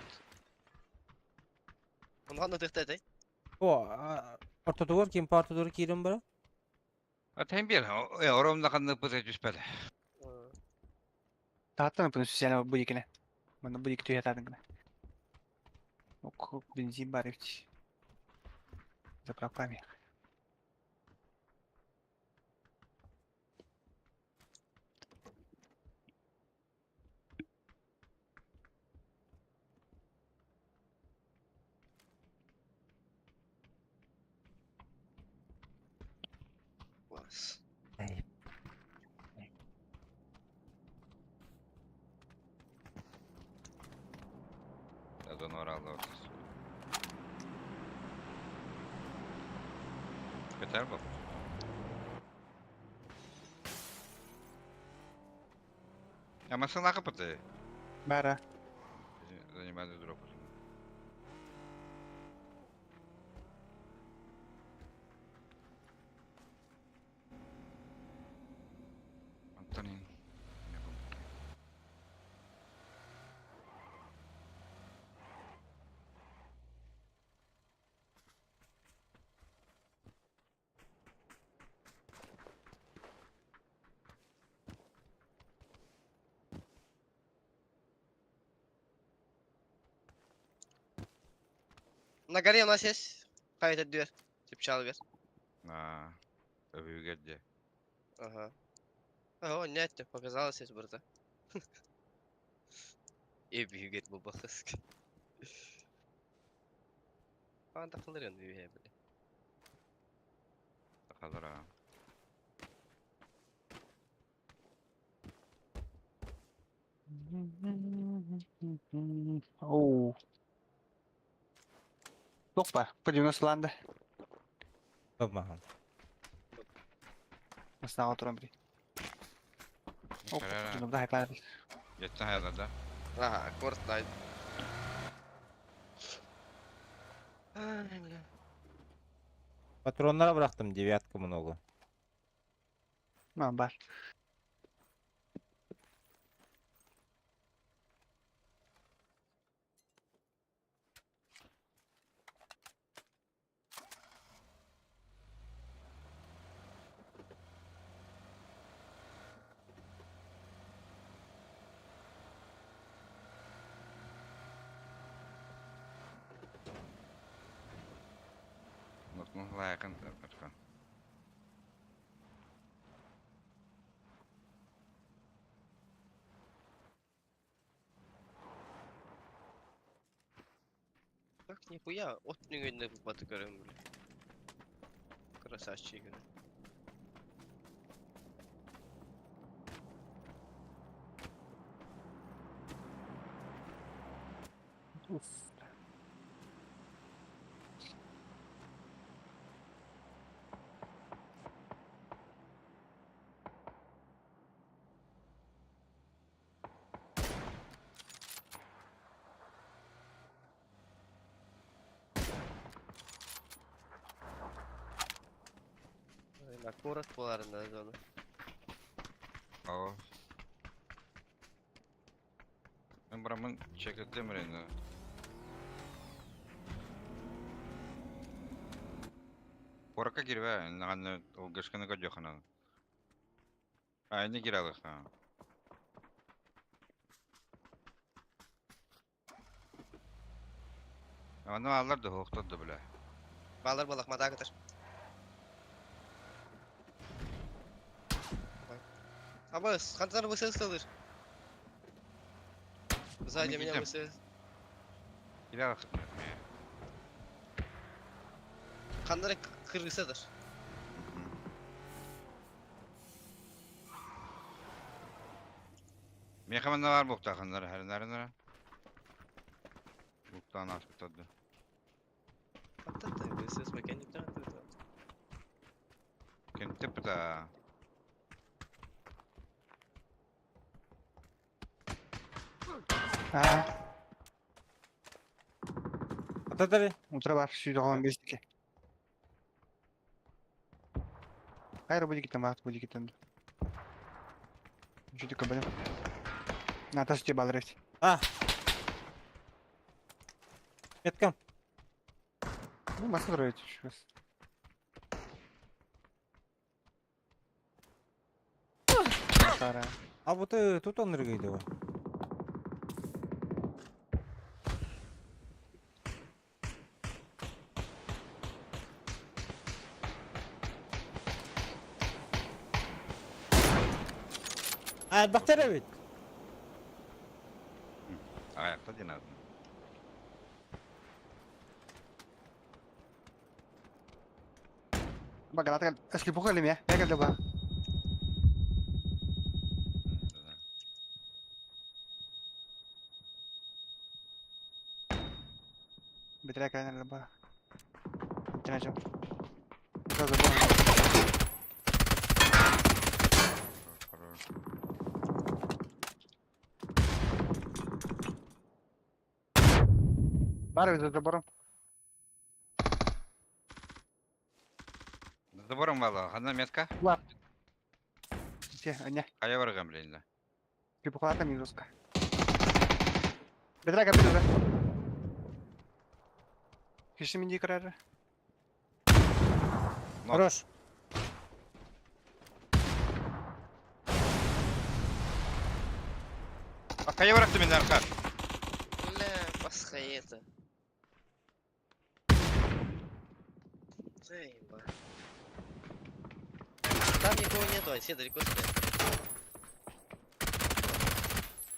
Онхан ытыхта этэй? О, ортотугар ким ортотугар киирэн бара? Атайын бир, оромна ханнык быта түспэт. Тааттан ыпын сүсэне бу дикине. Маны бу дики түһэ таатын гына. Ок, бензин бар эбит. Заправками. Класс. Эй. Донор алды. Көтөр бу. А машина капыты. Бара. Занимали дроп. Антонин. На горе у нас есть. Хай это дверь. Типчал вес. А, өбүгерде. Ага. Ага, нет, показалось, есть брата. И бігет бұл бақыск. Ана тақылыр енді бе біле. Тақалыр. Оу. Опа, П90 ланда. Топмахан. Масна отырам бри. Оп, да хайпар. Жеттен хаяларда. Ага, аккорд найт. Ай, бля. Патроннара bıraktım девятка много. Ма бар. Нотун лайкын ырхан. Так, нихуя, от нүгенне баты көрөм, бля. Красавчик. Уф. На корот боларында зона. Ау. Мен барамын чекеттем рейні. Порака кирбе, наганы ол гышканы көдө хана. А, не киралык. Аны алар да хоктоду бля. Балар балак мада кытыр. Абыс, хантар ВСС алыр. Сзади меня Кидем. ВСС. Киралык. Ханнары Крыса даже. Миэхэ манна баар буолуохтааххыннар, хэринэринэрэ. Буктаан ааспыттар да. Вот это ВСС механик Кентеппыта. Аа, Ататары. утра бар, сүүрөҕөн биэстики. Хайра бу дикиттен баат, бу дикиттен. Чүтүк көбөлөм. Натас те балыр эбит. А. Меткам. Ну, маска турар эбит сейчас. Сара. А вот э, тут он рыгает его. А, бактера ведь. Ayakta din adını. Багалата слепуха ли ме? Бега да ба. Бетря кайна ба. Тенажа. Сразу ба. Бар за забором. Забором valla. Ханна метка. Те, не. Хайа баргам блин. Слепухалата минуска. Бетря капиту да. Киши минди карара. Но. Хорош. Хайа баракты мен арка. Бля, пасха это. Заеба. Там никого нету, а все далеко стоят.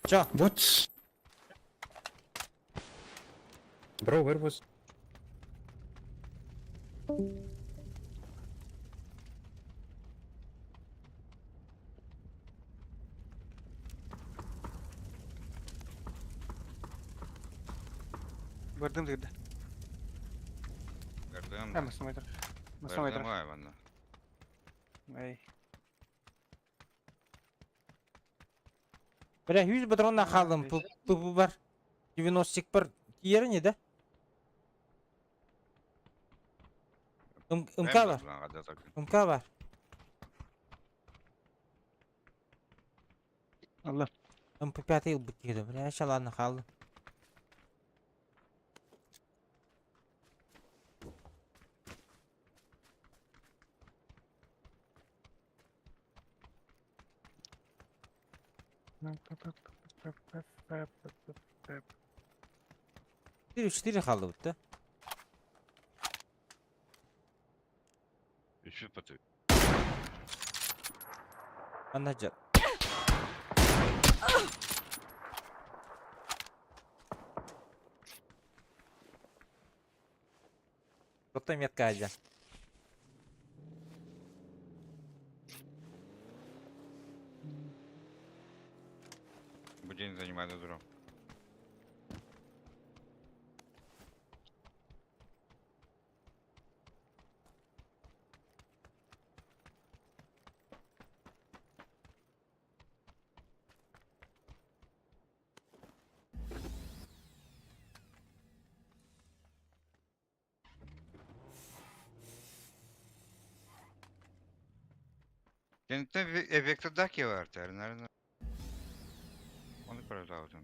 Чё? What? Bro, where was... Бардым дырда. Gördüm. А, масомайтр. Масомайтр. Gördüm hayvanı. Эй. Бля, 100 патрон халым. Пу бар. 90 бар. Тиері не да? МК бар. МК бар. Allah. МП5 ыл бит Бля, шаланы халым. Четыре 4 халды бит Üçü patı. Анда жар. Потом метка один. Bu день занимает дуром. Kentte efekti daki var terler. Onu kadar lazım.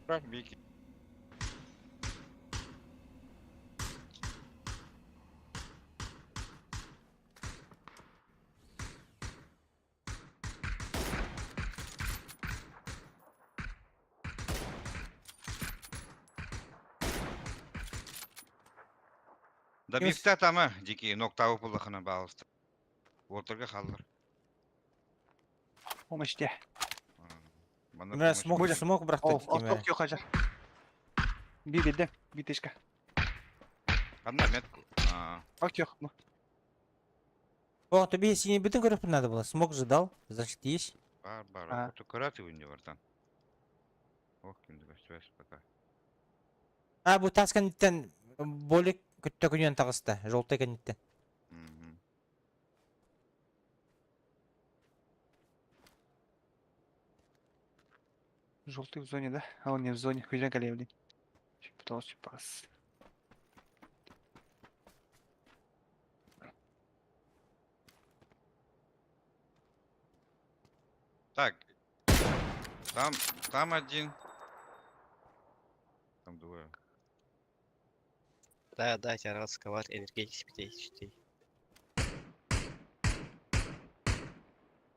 Bırak bir iki. Добивта тама дикий ноктавы пуллахына баалыста. Уолтарга хааллар. Помощь те. Манна Бля, помощь смог, Будет. смог О, брахтать о, киме. хажар. Би бирде, битешка. Ханна метку. А, Ок, О, тебе синий бытын көріп надо было. Смог же дал, значит есть. бар бар. А. Ото көрәти үнде бартан. Ох, кимди көстүбэс пока. А, бу тас кэнниттэн болик көттө күнүөн таҕыста, желтый кэнниттэн. Мгм. Желтый в зоне, да? А он не в зоне. Хуйня блин. Пытался пас. Так. Там, там один. Там двое. Да, да, тебя рад сковать, энергетик питей,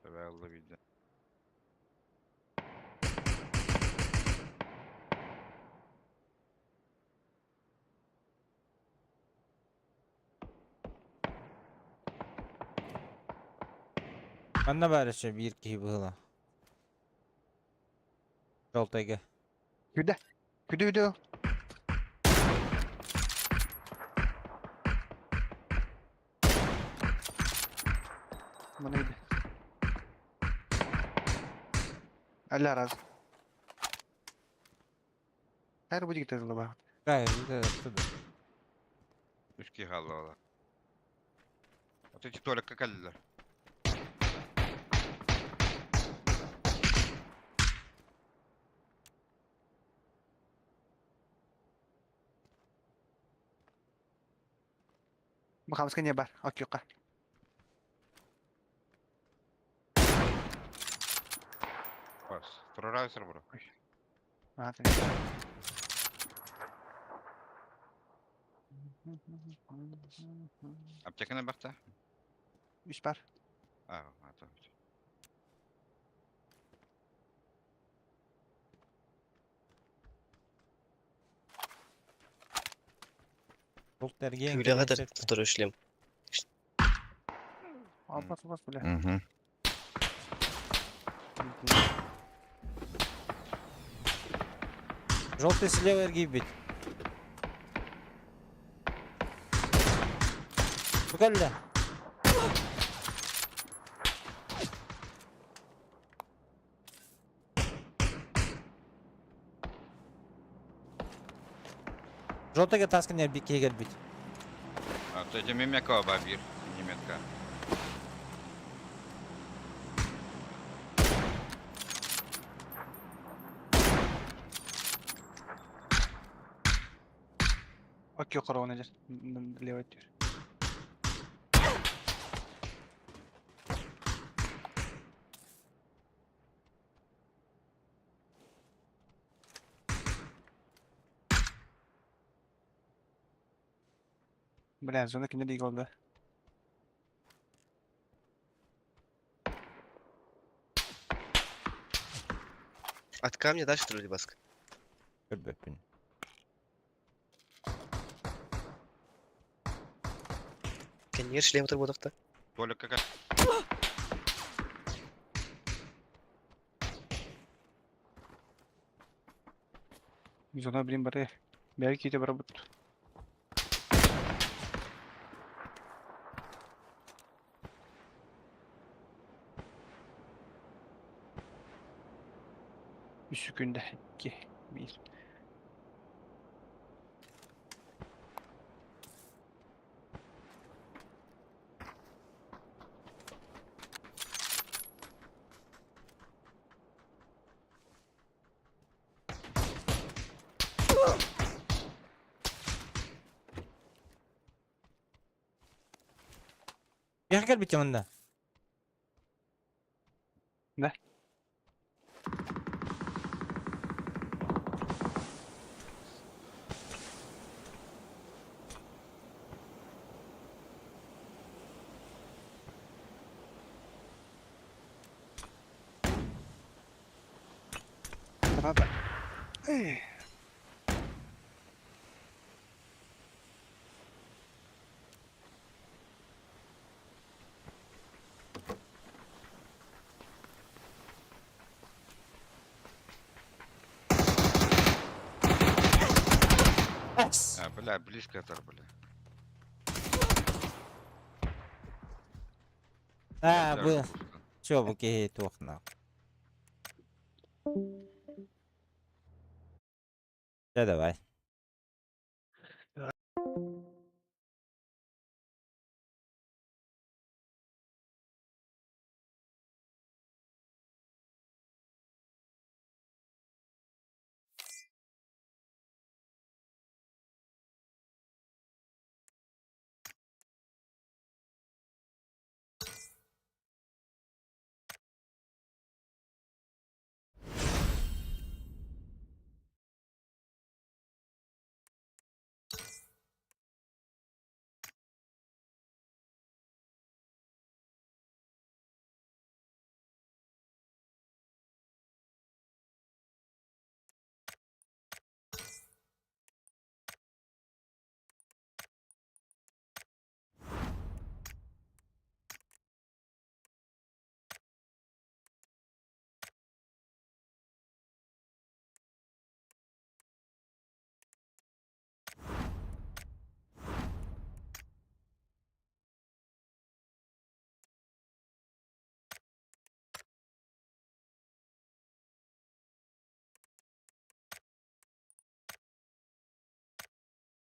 Давай ловить. да. Манна баар өссө биир киһи быһыыла. Желтыйга. Күдэ. Күдэ күдэ. Мана иди. Аля раз. Хайр будет это злоба. Да, это оттуда. Үч киһи хаалла. Ото ити туалекка кэллилэр. Бахамска не бар. Окей, ка. Бас. Турарайсыр бро. А, ты. Аптеканы бакта. Үч бар. А, ата. Желтый эргиэн Күлэҕэ кэлэн сөп. тутору шлем. Албас, албас, бля. Угу. Желтый слева эргийбит. Бу кэллэ. Желтыйга таскын эрбит киһи кэлбит. А то эти мемека бабир, немецка. Окей, корона здесь. Левый тир. Бля, зона кине дигол, да? От камня дальше троллейбаска. Көрбөппүн. Кэннигэр шлем турбутахта. Туалекка кэл. Зона, блин, бары. Бәй ките бара бут. Үс күндә. 2 1. Миэхэ кэлбит манна. Да. Правда. Эй. Бля, близко это, бля. А, бу. Чё, бу киһи туох на. Да давай.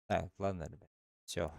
Так, ладно, ребят. Все.